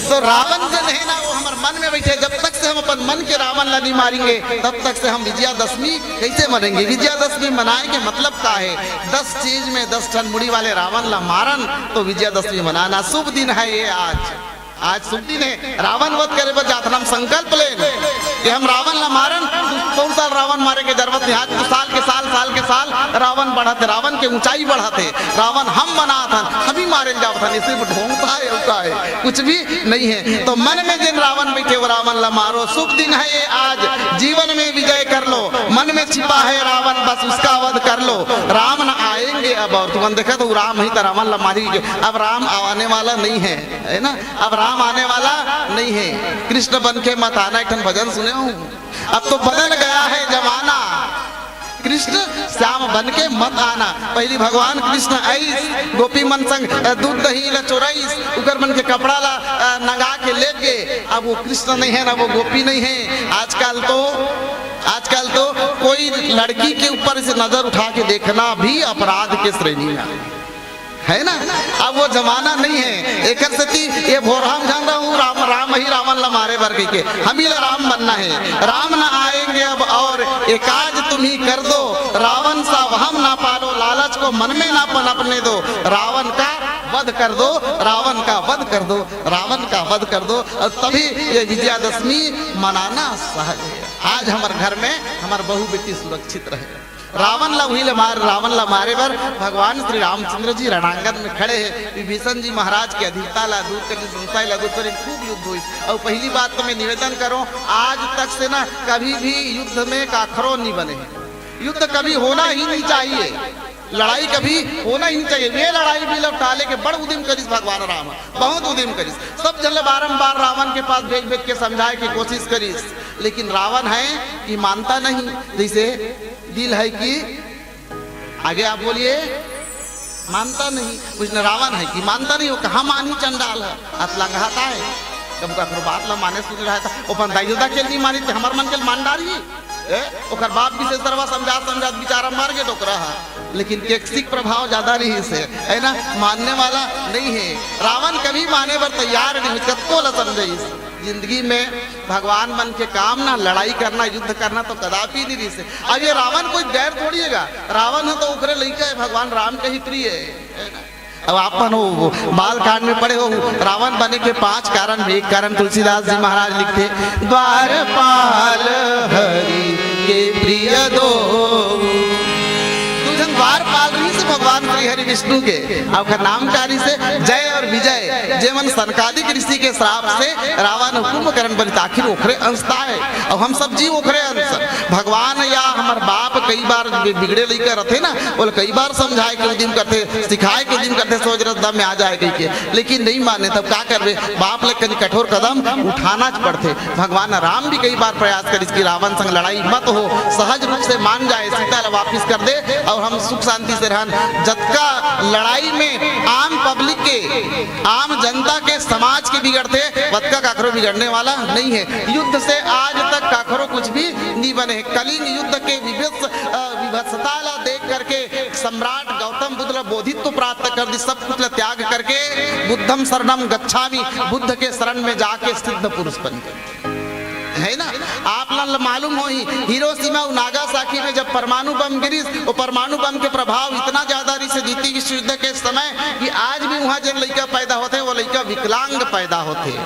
तो रावण जो है ना, वो हमारे मन में बैठे, जब तक से हम अपन मन के रावण ला नहीं मारेंगे, तब तक से हम विजयादशमी कैसे मनाएंगे? विजयादशमी मनाए के मतलब का है? दस चीज में दस ठन मुड़ी वाले रावण ला मारन, तो विजयादशमी मनाना। शुभ दिन है ये आज। आज शुभ दिन है, रावण वध करे बर जात हन। हम संकल्प लेन कि हम रावण ला मारन। कौन साल रावण मारे के जरूरत नहीं, आज तो साल के साल, साल के साल रावण बढ़त है, रावण के ऊंचाई बढ़त है। रावण हम बनात हन, हम ही मारे जावत हन, इसे में ढोंग का है, का है, कुछ भी नहीं है। तो मन में जिन रावण बैठे, वो रावण ला मारो। शुभ दिन है ये आज, जीवन में विजय कर लो। मन में छिपा है रावण, बस उसका वध कर लो। राम न आएंगे अब, और तुमन देखा तो राम ही तो रावण ला मारी के, अब राम आने वाला नहीं है, है ना? अब राम आने वाला नहीं है। कृष्ण बन के मत आना, एक ठन भजन सुने हो, अब तो बदल गया है जमाना, कृष्ण श्याम बन के मत आना। पहली भगवान कृष्ण आइस, गोपी मन संग, अ, दूध दही ला चोराइस, उकर मन के कपड़ा ला, अ, नंगा के ले गे। अब वो कृष्ण नहीं है ना, वो गोपी नहीं है। आजकल तो, आजकल तो कोई लड़की के ऊपर से नजर उठा के देखना भी अपराध के श्रेणी में है ना। अब वो जमाना नहीं है। एकर सेती ये भोरहा में जान रहा हूँ, राम, राम ही रावण ला मारे बर कहिके। हम ही ला राम बनना है। राम ना आएंगे अब और, ये काज तुम ही कर दो। रावण सा वहम ना पालो, लालच को मन में ना पनपने दो। रावण का वध कर दो, रावण का वध कर दो, रावण का वध कर दो, और तभी ये विजयादशमी मनाना सहज है। आज हमारे घर में हमारे बहू बेटी सुरक्षित रहे। रावण ला उही ला मार, रावण ला मारे बर भगवान श्री रामचंद्र जी रणांगण में खड़े हैं। विभीषण जी महाराज के अधीरता ला दूर करिस, संशय ला दूर करिस, खूब युद्ध होइस। और पहली बात तो मैं निवेदन करूं, आज तक से ना कभी भी युद्ध में काखरो नहीं बने हैं। युद्ध कभी होना ही नहीं चाहिए, लड़ाई कभी होना ही नहीं चाहिए। ये लड़ाई भी ला टाले के बड़ उदिम करिस भगवान राम, बहुत उदिम करिस। सब जन ला बारंबार रावण के पास भेज भेज के समझाए के कोशिश करिस, लेकिन रावण है कि मानता नहीं। जैसे दिल है कि, आगे आप बोलिए, मानता नहीं, कुछ न रावण है कि मानता नहीं, वो कहाँ मानी चंडाल है, अतलंघाता है। कब कखरो बात ला माने सुने रहा था, वो अपन दाई ददा के नहीं मानी, तो हमार मन के मान डारी। ए, ओकर बाप भी से सरवा समझात समझात बेचारा मर गे डोकरा हा। लेकिन केकसिक प्रभाव ज्यादा नहीं से, है ना, मानने वाला नहीं है। रावण कभी माने बर तैयार नहीं, कतको ला समझाइस। जिंदगी में भगवान मन के काम ना लड़ाई करना, युद्ध करना तो कदापि नहीं रहिसे। अब ये रावण कोई गैर थोड़ी हैगा, रावण है तो ओकरे लइका है, भगवान राम के ही प्रिय है, है ना? अब आपन वो बाल कांड में पढ़े हो, रावण बने के पांच कारण में एक कारण तुलसीदास जी महाराज लिखथे, द्वारपाल हरि के प्रिय दो। दू झन द्वारपाल रहिसे भगवान श्री हरि विष्णु के, अब ओकर नाम का रहिसे जय और विजय, जेमन सनकादिक ऋषि के श्राप से रावण कुंभकर्ण बनिस, आखिर ओखरे अंश ताय, अउ हम सब जीव ओखरे अंश। भगवान या हमर बाप कई बार बि-, बिगड़े लइका रथे ना, ओला कई बार समझाए के उदिम करथे, सिखाए के उदिम करथे, सोच रथ दम में आ जाए कहिके, लेकिन नहीं माने। तब का करबे, बाप ले कनी कठोर कदम उठाना च पड़थे। भगवान राम भी कई बार प्रयास करिस कि रावण संग लड़ाई मत हो, सहज रूप से मान जाए, सीता ला वापिस कर दे और हम सुख शांति से रहन। जतका लड़ाई में आम पब्लिक के, आम जनता के, समाज के बिगड़थे, वतका काखरो बिगड़ने वाला नहीं है। युद्ध से आज तक काखरो कुछ भी नहीं बने है। कलिंग युद्ध के विभत्स, अ, विभत्सता ला देख करके सम्राट गौतम बुद्ध ला बोधित्व प्राप्त कर दिस, सब कुछ ला त्याग करके बुद्धम शरणम गच्छामि, बुद्ध के शरण में जाके सिद्ध पुरुष बन गए, है ना? आप मन ला मालूम होही, हिरोशिमा अउ नागासाकी में जब परमाणु बम गिरिस, वो परमाणु बम के प्रभाव इतना ज्यादा रहिस द्वितीय विश्व युद्ध के समय कि आज भी वहां जेन लइका पैदा होथे, वो लइका विकलांग पैदा होथे,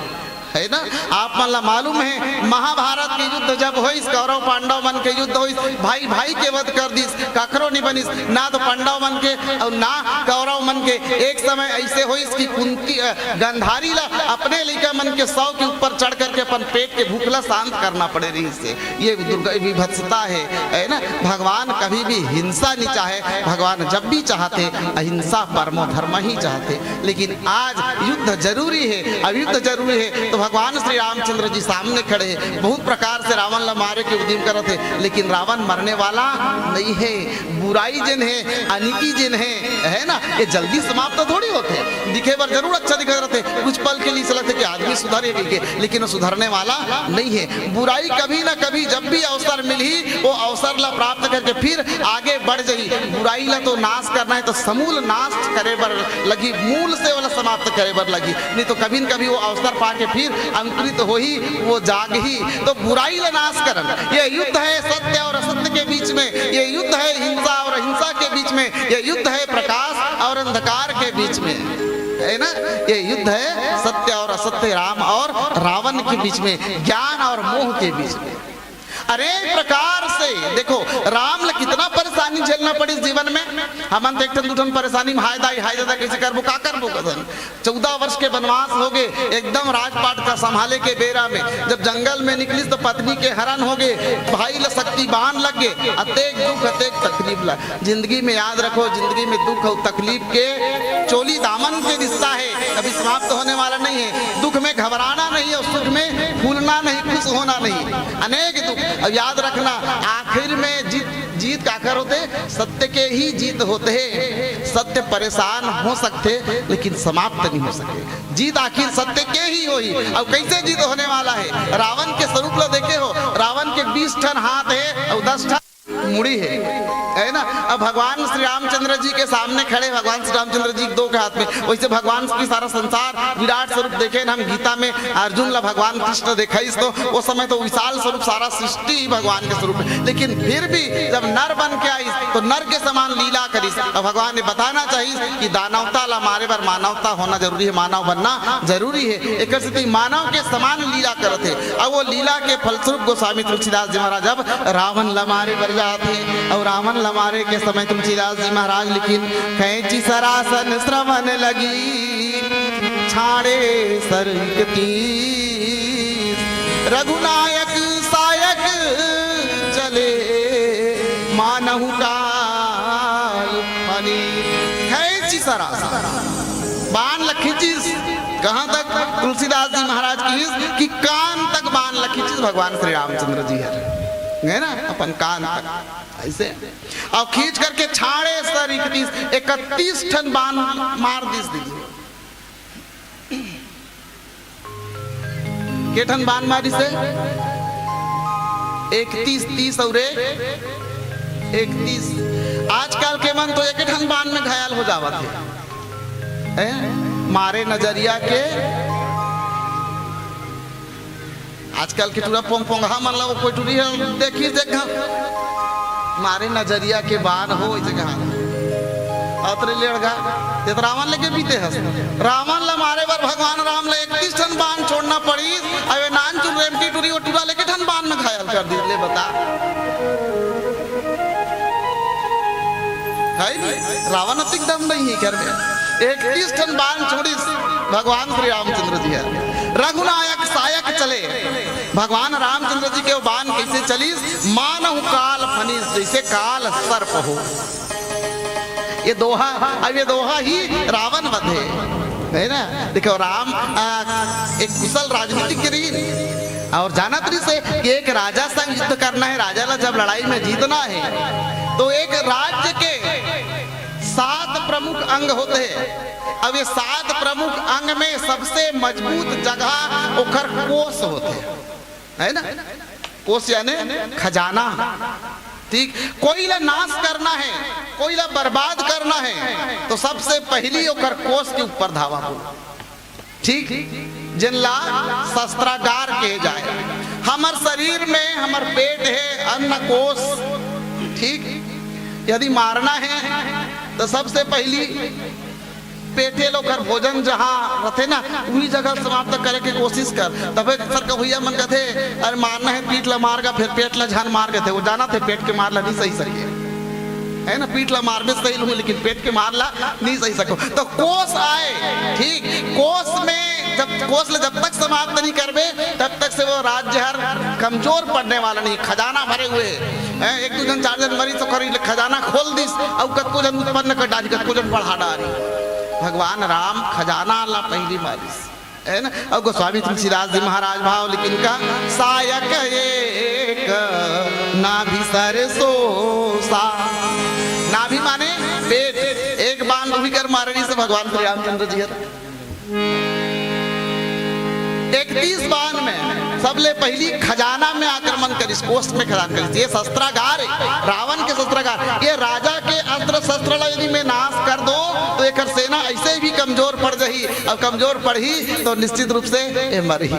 है ना? आप मन ला मालूम है, महाभारत के युद्ध जब होइस, कौरव पांडव मन के युद्ध होइस, भाई भाई के वध कर दिस, कखरो नहीं बनिस, ना तो पांडव मन के और ना कौरव मन के। एक समय ऐसे होइस कि कुंती, अ, गंधारी ला अपने लइका मन के सौ के ऊपर चढ़ करके अपन पेट के भूख ला शांत करना पड़े रहिसे। ये दुर्गा विभत्सता है, है ना? भगवान कभी भी हिंसा नहीं चाहे। भगवान जब भी चाहथे, अहिंसा परमो धर्म ही चाहथे। लेकिन आज युद्ध जरूरी है, अब युद्ध जरूरी है तो भगवान श्री रामचंद्र जी सामने खड़े हैं, बहुत प्रकार से रावण ला मारे के उद्यम करत है, लेकिन रावण मरने वाला नहीं है। बुराई जेन है, अनिति जेन है, है ना, ये जल्दी समाप्त थोड़ी होथे। दिखे बर जरूर अच्छा दिखत रहथे, कुछ पल के लिए ऐसा लगथे कि आदमी सुधर गए कहिके, लेकिन वो सुधरने वाला नहीं है। बुराई कभी ना कभी जब भी अवसर मिलही, वो अवसर ला प्राप्त करके फिर आगे बढ़ जाही। बुराई ला तो नाश करना है तो समूल नाश करे बर लगही, मूल से ओला समाप्त करे बर लगही, नहीं तो कभी न कभी वो अवसर पाके फिर अंकुरित होही, वो जागही। तो बुराई ला नाश करन, ये युद्ध है सत्य और असत्य के बीच में, ये युद्ध है हिंसा और अहिंसा के बीच में, ये युद्ध है प्रकाश और अंधकार के बीच में, है ना? ये युद्ध है सत्य और असत्य, राम और रावण के बीच में, ज्ञान और मोह के बीच में। अनेक प्रकार से देखो, राम ला कितना परेशानी झेलना पड़िस जीवन में। हमन तो एक ठन दू ठन परेशानी में, हाय दाई, हाय दादा, कैसे करबो, का करबो कथन। चौदह वर्ष के वनवास हो गए, एकदम राजपाट का संभाले के बेरा में जब जंगल में निकलिस तो पत्नी के हरण हो गए, भाई ला शक्ति बान लग गए, अतेक दुख, अतेक तकलीफ ला। जिंदगी में याद रखो, जिंदगी में दुख और तकलीफ के चोली दामन के रिश्ता है, कभी समाप्त होने वाला नहीं है। दुख में घबराना नहीं और सुख में फूलना नहीं, खुश होना नहीं। अनेक दुख। अब याद रखना, आखिर में जीत, जीत काकर होथे? सत्य के ही जीत होथे। सत्य परेशान हो सकथे, लेकिन समाप्त नहीं हो सके। जीत आखिर सत्य के ही होही। अब कैसे जीत होने वाला है? रावण के स्वरूप ला देखे हो, रावण के बीस ठन हाथ है और दस ठन मुड़ी है, है ना? अब भगवान श्री रामचंद्र जी के सामने खड़े, भगवान श्री रामचंद्र जी दो के हाथ में, वैसे भगवान की सारा संसार विराट स्वरूप देखे ना हम। गीता में अर्जुन ला भगवान कृष्ण देखाइस तो वो समय तो विशाल स्वरूप, सारा सृष्टि ही भगवान के स्वरूप है। लेकिन फिर भी जब नर बन के आइस तो नर के समान लीला करिस। अब भगवान ने बताना चाहिए कि दानवता ला मारे बर मानवता होना जरूरी है, मानव बनना जरूरी है। एक सेती मानव के समान लीला करत हे। अब वो लीला के फलस्वरूप गोस्वामी तुलसीदास जी महाराज अब रावण ला मारे बर जात हे। और रावण ला मारे के समय तुलसीदास जी महाराज लिखिन, "खैंची सरासन श्रवण लगी, छाड़े सर इकतीस। रघुनायक सायक चले मानहु काल फनी।" खैंची सरासन, बाण ला खींचिस। कहाँ तक? तुलसीदास जी महाराज कहिस कि कान तक बाण ला खींचिस भगवान श्री रामचंद्र जी हर। है ना, अपन कान तक ऐसे। अउ खींच करके छाड़े सर इकतीस, इकतीस ठन बान मार दिस दीदी। के ठन बान मारिस हे? इकतीस, तीस अउ रे इकतीस। आजकल के मन तो एक ठन बान में घायल हो जावत हे। हैं? मारे नजरिया के आजकल के टूरा पोंग पोंगहा मन ला वो कोई टूरी हे, देखी देखा, मारे नजरिया के बान हो जगह। अतरे लेड़गा, ये तो रावण लेके बीते हस। रावण ला मारे बर भगवान राम ला इकतीस ठन बान छोड़ना पड़ी। अबे नान चुन रेमटी टूरी वो टूरा लेके ठन बान में घायल कर दी, ले बता। है नहीं? रावण अतिक दम नहीं है घर में। इकतीस ठन बान छोड़िस भगवान श्री रामचंद्र जी हे। रघुनायक सायक चले। भगवान रामचंद्र जी के बान कैसे चलिस? मानव काल फनिस, जैसे काल सर्प हो। ये दोहा, अब ये दोहा ही रावण वध हे, है ना? देखो राम, आ, एक कुशल राजनीतिक रहिस अउ जानत रहिस हे कि एक राजा संग युद्ध करना हे, राजा ला जब लड़ाई में जीतना हे तो एक राज्य के सात प्रमुख अंग होथे। अब ये सात प्रमुख अंग में सबसे मजबूत जगह ओकर कोष होथे, है ना? कोष याने खजाना। ठीक, कोई ला नाश करना हे, कोई ला बर्बाद करना हे, तो सबसे पहिली ओकर कोष के ऊपर धावा बोल। ठीक, जेन ला शस्त्रागार कहे जाय। हमर शरीर में हमर पेट हे, अन्न कोष। ठीक, यदि मारना हे तो सबसे पहिली पेटे ल ओकर भोजन जहाँ रथे ना, उही जगह समाप्त करे के कोशिश कर। तभे सर का भैया मन कथे, "अरे मारना हे पीठ ला मार गा, फेर पेट ला झन मार," कथे। वो जानथे पेट के मार ला नहीं सही सके, है ना? पीठ ला मारबे सही लूँ, लेकिन पेट के मार ला नहीं सही सको। तो कोष आय, ठीक, कोष में जब कोष ला जब तक समाप्त नहीं करबे, तब तक से वो राज्य हर कमजोर पड़ने वाला नहीं, खजाना भरे हुए हैं। एक दू झन चार झन मरिस तो खजाना खोल दिस, अउ कतको झन उत्पन्न कर डारी, कतको झन बढ़ा डारी। भगवान राम खजाना ला पहिली मारिस, है ना? अउ गोस्वामी तुलसीदास जी महाराज भाव लिखिन का, "सायक एक नाभि सर सोसा।" नाभि माने पेट, एक बान उही कर मारे रहिस भगवान श्री रामचंद्र जी हर। इकतीस बान में सबले पहिली खजाना में आक्रमण करिस, कोष में खजाना करिस। ये शस्त्रागार हे, रावण के शस्त्रागार। ये राजा के अस्त्र शस्त्र ला यदि मैं नाश कर दो तो एकर सेना ऐसे भी कमजोर पड़ जाही, अउ कमजोर पड़ही तो निश्चित रूप से ये मरही।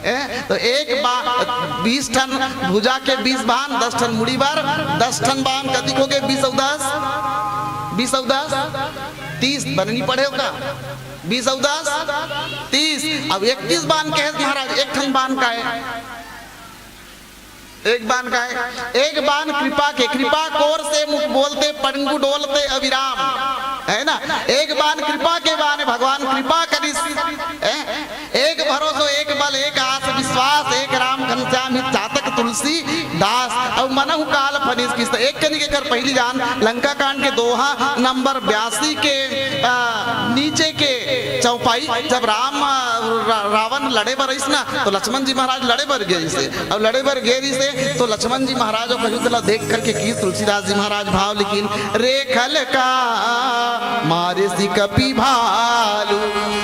ए, तो एक बा-, बीस ठन भुजा के बीस बान, दस ठन मुड़ी बर, दस ठन बान कतिक होगे? बीस अउ दस, बीस अउ दस, तीस, बने नहीं पढ़े हो का? बीस अउ दस, तीस। अब इकतीस बान कहे महाराज, एक ठन बान का हे, एक बान का हे, एक बान कृपा के, कृपा कोर से मुख बोलते, पड़ंगु डोलते अविराम, है ना? एक बान कृपा के बान हे, भगवान कृपा करिस, हैं? एक भरोसो, एक बल, एक आस विश्वास, एक राम घनश्याम ही चातक तुलसीदास, अउ मनहु काल फनिस किस। एक कनी के कर पहिली जान लंका कांड के दोहा नंबर बयासी के, आ, नीचे के चौपाई, जब राम, आ, रा-, रावण लड़े बर रहिस ना, तो लक्ष्मण जी महाराज लड़े बर गे रहिस हे, अउ लड़े बर गे रहिस हे, तो लक्ष्मण जी महाराज ओकर युद्ध ला देख करके किस तुलसीदास जी महाराज भाव लिखिन, "रे खल का मारे सि कपि भालू।"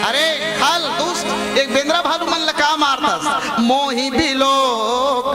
अरे खल दुष्ट, एक बेंदरा भालू मन ला का मारथस? "मोहि बिलोक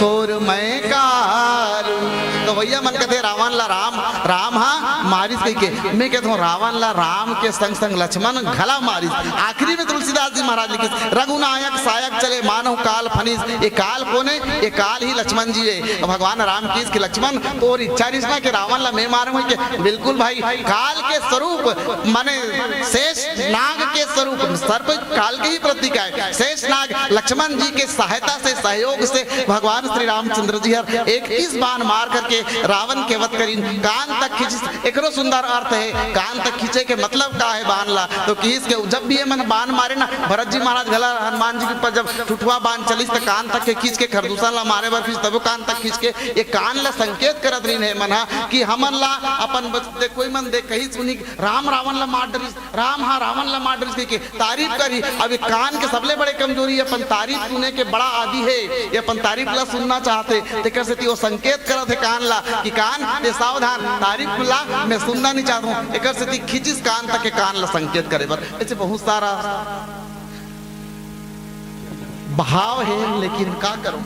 तोर मैं कालू।" तो भैया मन कथे रावण ला राम, राम हा मारिस कहिके। मैं कहत हूँ रावण ला राम के संग संग लक्ष्मण घला मारिस। आखिरी में तुलसीदास जी महाराज लिखिस, "रघुनायक सायक चले मानव काल फनिस।" ये काल कोन हे? ये काल ही लक्ष्मण जी हे। भगवान राम किस कि लक्ष्मण तोर इच्छा रहिस ना कि रावण ला मैं मारूं के? बिल्कुल भाई, काल के स्वरूप माने शेष नाग के स्वरूप, सर्प काल के ही प्रतीक हे। शेष नाग लक्ष्मण जी के सहायता से, सहयोग से भगवान श्री रामचंद्र जी हर इकतीस बान मार करके रावण के वध करिन। कान तक खींचिस, एकरो सुंदर अर्थ हे। कान तक खींचे के मतलब का हे बान ला? तो किस के जब भी ये मन बान मारे ना, भरत जी महाराज घला हनुमान जी के ऊपर जब ठुठुआ बाण चलिस, त कान तक के खींच के, खरदूषण ला मारे बर खींच, तबो कान तक खींच के, ये कान ला संकेत करत रहिन हे मन ह कि हमन ला अपन बच-, दे, कोई मन दे कही सुनी, "राम रावण ला मार डरिस, राम हा रावण ला मार डरिस," कहिके तारीफ करी। अब ये कान के सबले बड़े कमजोरी, ये अपन तारीफ सुने के बड़ा आदी हे, ये अपन तारीफ ला सुनना चाहथे, तेकर सेती वो संकेत करत हे कान ला कि कान, ते सावधान, तारीफ ला मैं सुनना नहीं चाहत हूँ। एकर सेती खींचिस कान तक के, कान ला संकेत करे बर। ऐसे बहुत सारा भाव हे, लेकिन का करो,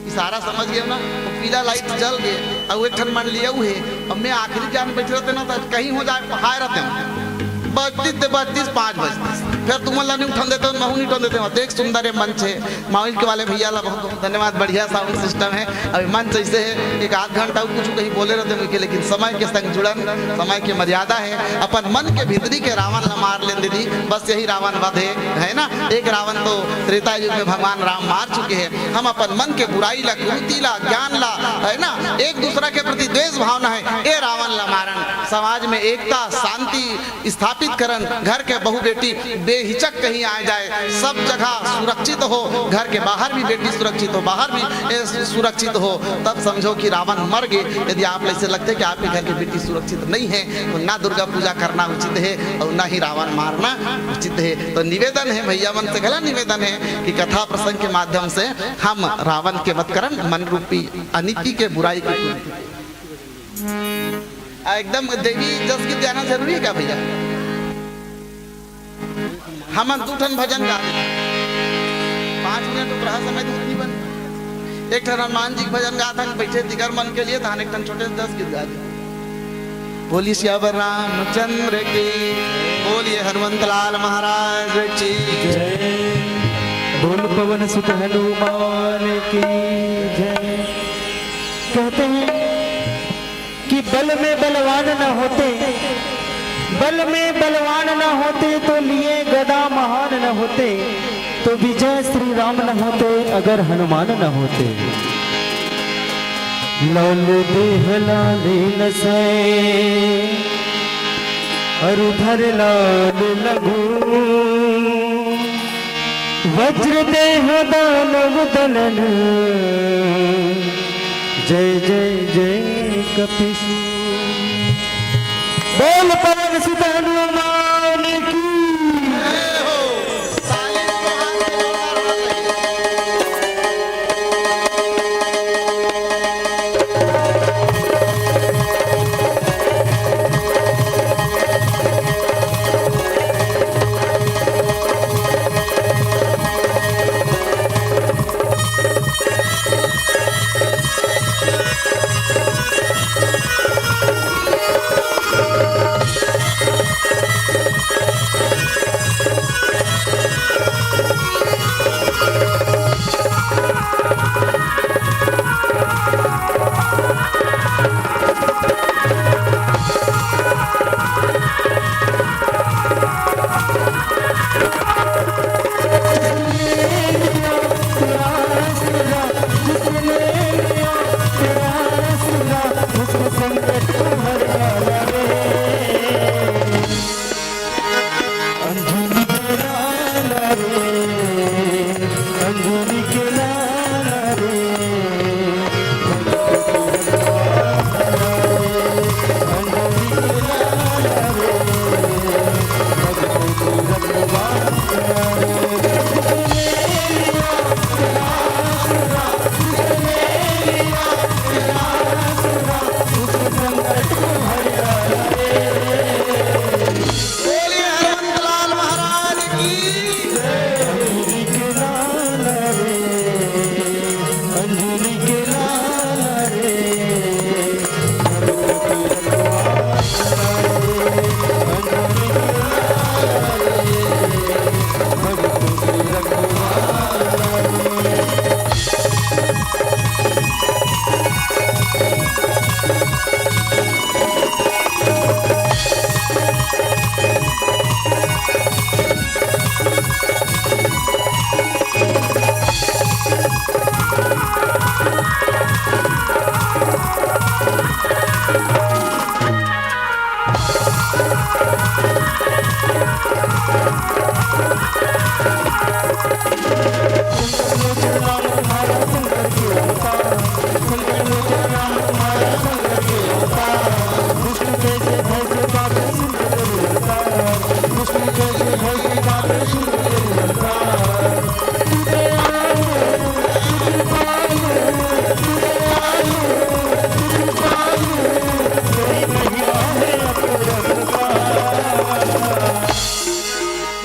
इशारा समझ गए ना? वो पीला लाइट जल गए, अब एक ठन मन लिया हुए, अब मैं आखिरी जान बैठ रहते ना, तो कहीं हो जाए, हाय रहते हो, बजतीस ते बजतीस, पाँच बजतीस, फिर तुमन ला नहीं उठन देते हो, महू नहीं उठन देते हो। देख सुंदर ये मंच हे, माउलिक वाले भैया ला बहुत बहुत धन्यवाद, बढ़िया साउंड सिस्टम हे। अभी मंच ऐसे हे, एक आध घंटा कुछ कहीं बोले रहते मुझे, लेकिन समय के संग जुड़न, समय के मर्यादा हे। अपन मन के भीतरी के रावण ला मार लेन दीदी, बस यही रावण वध हे, है ना? एक रावण तो त्रेता युग में भगवान राम मार चुके हैं। हम अपन मन के बुराई ला, कुरीति ला, अज्ञान ला, है ना, एक दूसरा के प्रति द्वेष भावना हे, ये रावण ला मारन। समाज में एकता, शांति स्थापित करन, घर के बहू बेटी बेहिचक कहीं आए जाए, सब जगह सुरक्षित हो, घर के बाहर भी बेटी सुरक्षित हो, बाहर भी, ए, सु-, सुरक्षित हो, तब समझो कि रावण मर गए। यदि आप ऐसे लगथे कि आपके घर के बेटी सुरक्षित नहीं है, तो ना दुर्गा पूजा करना उचित है और ना ही रावण मारना उचित है। तो निवेदन है, भैया मन से घला निवेदन है कि कथा प्रसंग के माध्यम से हम रावण के वध करन, मन रूपी अनीति के, बुराई के कुरीति। आ, एकदम देवी जस गीत गाना जरूरी है क्या भैया? हमन दू ठन भजन गा देथन, पाँच मिनट ओकरा समय दूर नहीं बन। एक ठन हनुमान जी के भजन गाथन, बैठे दिगर मन के लिए, तहन एक ठन छोटे से दस गीत गा देथन। बोलिए सियावर रामचंद्र की, बोलिए हनुमंत लाल महाराज की जय। बोल पवन सुत हनुमान की जय। कहते हैं कि बल में बलवान न होते, बल में बलवान न होते तो लिए गदा महान न होते, तो विजय श्री राम न होते अगर हनुमान न होते। लाल देह लाल नसै अरु धर लाल लघु, वज्र देह दानव दलन, जय जय जय कपिसु। बोल पवन सुत हनुमान की। बोलिए हनुमंत लाल महाराज की।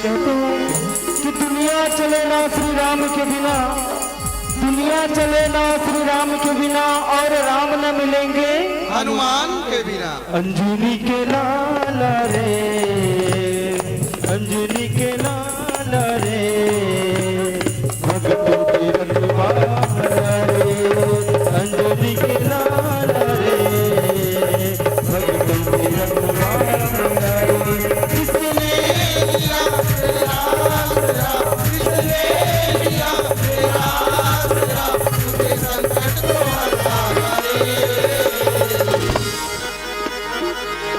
कहते हैं कि दुनिया चले ना श्री राम के बिना, दुनिया चले ना श्री राम के बिना, और राम न मिलेंगे हनुमान के बिना। अंजनी के लाल रे, अंजनी के लाल रे, भक्तों के रखवाला रे, अंजनी के लाल रे, भक्तों के रखवाला रे।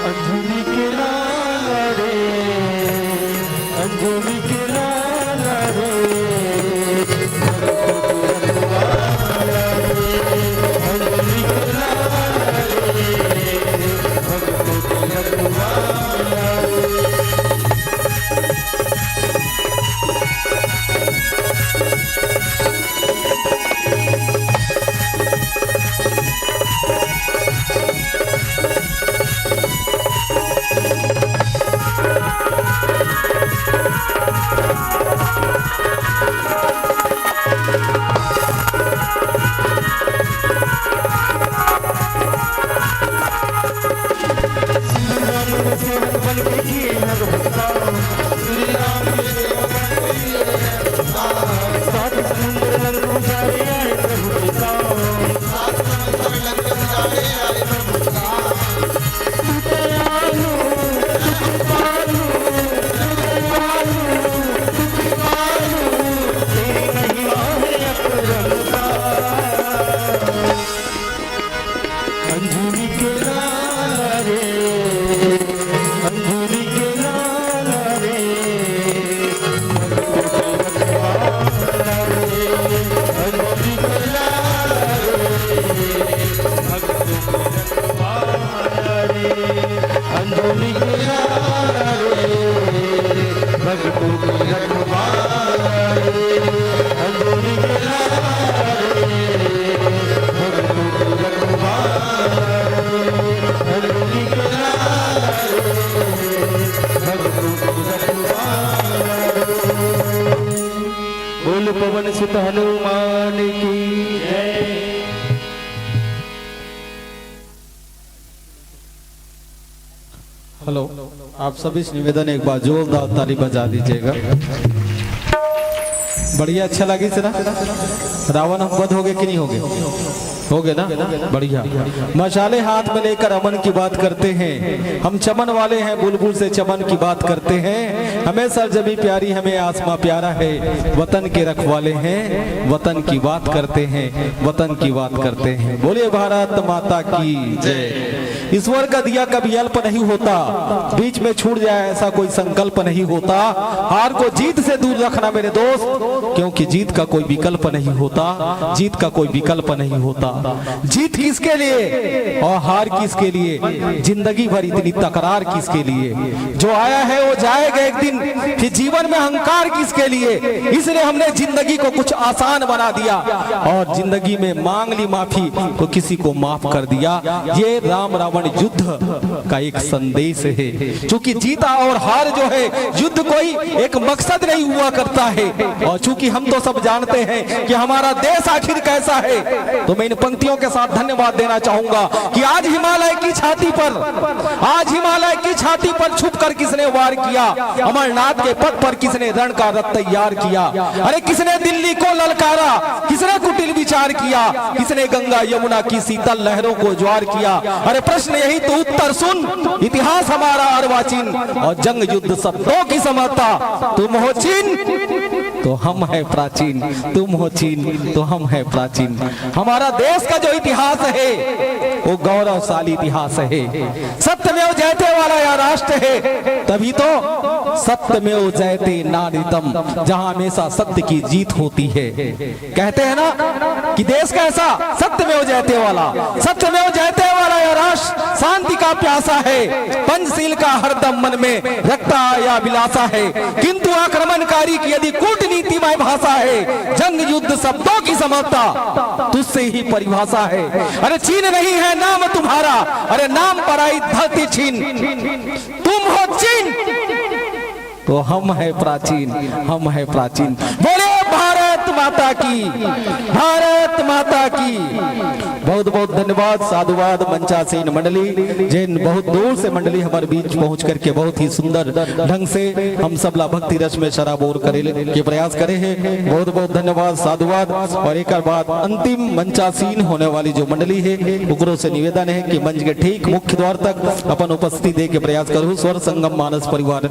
अंजनी के लाल रे, अंजनी के लाल रे, भक्तों के रखवाला रे, अंजनी के लाल रे, भक्तों के रखवाला रे। अंजनी के लाल रे, अंजनी के लाल रे, भक्तों के रखवाला रे, अंजनी के लाल रे, भक्तों के रखवाला रे, अंजनी के लाल रे, भक्तों के रखवाला रे, अंजनी के लाल रे, भक्तों के रखवाला रे, अंजनी के लाल रे, भक्तों के रखवाला रे। बोल पवन सुत हनुमान की जय। हेलो, आप सभी से निवेदन, एक बार जोरदार ताली बजा दीजिएगा। बढ़िया, अच्छा लगिस ना? रावण हम वध हो गए कि नहीं हो गए? हो गए ना? बढ़िया। मशाले हाथ में लेकर अमन की बात करते हैं, हम चमन वाले हैं, बुलबुल से चमन की बात करते हैं। हमें सरजमी प्यारी, हमें आसमां प्यारा है, वतन के रखवाले हैं, वतन की बात करते हैं, वतन की बात करते हैं। बोलिए भारत माता की जय। ईश्वर का दिया कभी अल्प नहीं होता, बीच में छूट जाए ऐसा कोई संकल्प नहीं होता। हार को जीत से दूर रखना मेरे दोस्त, क्योंकि जीत का कोई विकल्प नहीं होता, जीत का कोई विकल्प नहीं होता। जीत किसके लिए और हार किसके लिए? जिंदगी भर इतनी तकरार किसके लिए? जो आया है वो जाएगा एक दिन, फिर जीवन में अहंकार किसके लिए? इसलिए हमने जिंदगी को कुछ आसान बना दिया और जिंदगी में मांग ली माफी, तो किसी को माफ कर दिया। ये राम रावण युद्ध का एक संदेश है। चूंकि जीता और हार जो है, युद्ध कोई एक मकसद नहीं हुआ करता है। और चूंकि हम तो सब जानते हैं कि हमारा देश आखिर कैसा है, तो मैं इन पंक्तियों के साथ धन्यवाद देना चाहूंगा कि आज हिमालय की छाती पर, आज हिमालय की छाती पर छुप कर किसने वार किया, अमरनाथ के पथ पर किसने रण का रथ तैयार किया, अरे किसने दिल्ली को ललकारा, किसने कुटिल विचार किया, किसने गंगा यमुना की शीतल लहरों को ज्वार किया। अरे प्रश्न यही तो उत्तर सुन, इतिहास हमारा अर्वाचीन और जंग युद्ध शब्दों की समता। तुम हो चीन तो हम है प्राचीन, तुम हो चीन तो हम है प्राचीन। हमारा देश का जो इतिहास है वो गौरवशाली इतिहास है, सत्यमेव जयते वाला यह राष्ट्र है। तभी तो सत्यमेव जयते नानृतम, जहां हमेशा सत्य की जीत होती है। कहते हैं ना कि देश कैसा, सत्यमेव जयते वाला, सत्यमेव जयते वाला यह राष्ट्र शांति का प्यासा है। पंचशील का हरदम मन में रखता या विलासा है, किंतु आक्रमणकारी की यदि कूटनीतिमय भाषा है, जंग युद्ध शब्दों की समझता तुझसे ही परिभाषा है। अरे चीन नहीं है नाम तुम्हारा, अरे नाम पराई धरती छीन, तुम हो चीन। तो हम है प्राचीन, हम है प्राचीन। बोले भारत माता की, भारत माता की। बहुत बहुत धन्यवाद, साधुवाद मंचासीन मंडली, जिन बहुत दूर से मंडली हमारे बीच पहुंच करके बहुत ही सुंदर ढंग से हम सबला भक्ति रस में सराबोर करे के प्रयास करे हैं। बहुत बहुत धन्यवाद, साधुवाद। और एक बात, अंतिम मंचासीन होने वाली जो मंडली है, ओकरो से निवेदन है कि मंच के ठीक मुख्य द्वार तक अपन उपस्थिति दे के प्रयास करू। स्वर संगम मानस परिवार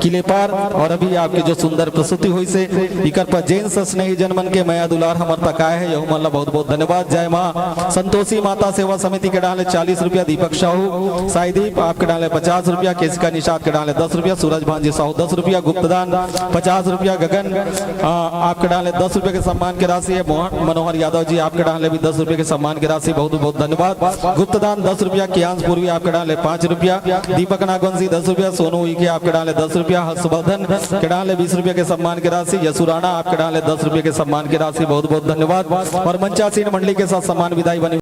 किले पार। और अभी आपके जो सुंदर प्रस्तुति हुई से इकर पर जेन स्नेही जन मन के मया दुलार हमर तक आए है, यहू मन ला बहुत बहुत धन्यवाद। जय माँ संतोषी माता सेवा समिति के डाले चालीस रुपया, दीपक साहू साईदीप आपके डाले पचास रुपया, केसिका निषाद के डाले दस रुपया, सूरज भांजी साहू दस रुपया, गुप्तदान पचास रुपया, गगन आ, आपके डाले दस रुपया के सम्मान की राशि है। मोहन मनोहर यादव जी आपके डाले भी दस रुपया के सम्मान की राशि, बहुत बहुत धन्यवाद। गुप्तदान दस रुपया, कियांश पूर्वी आपके डाले पाँच रुपया, दीपक नागवंशी दस रुपया, सोनू उइके आपके डाले दस रुपया, हर्षवर्धन के डाले बीस रुपया के सम्मान की राशि, यशु राणा आपके डाले दस रुपया के सम्मान की राशि, बहुत बहुत धन्यवाद। और मंचासीन मंडली के साथ सम्मान विदाई बनी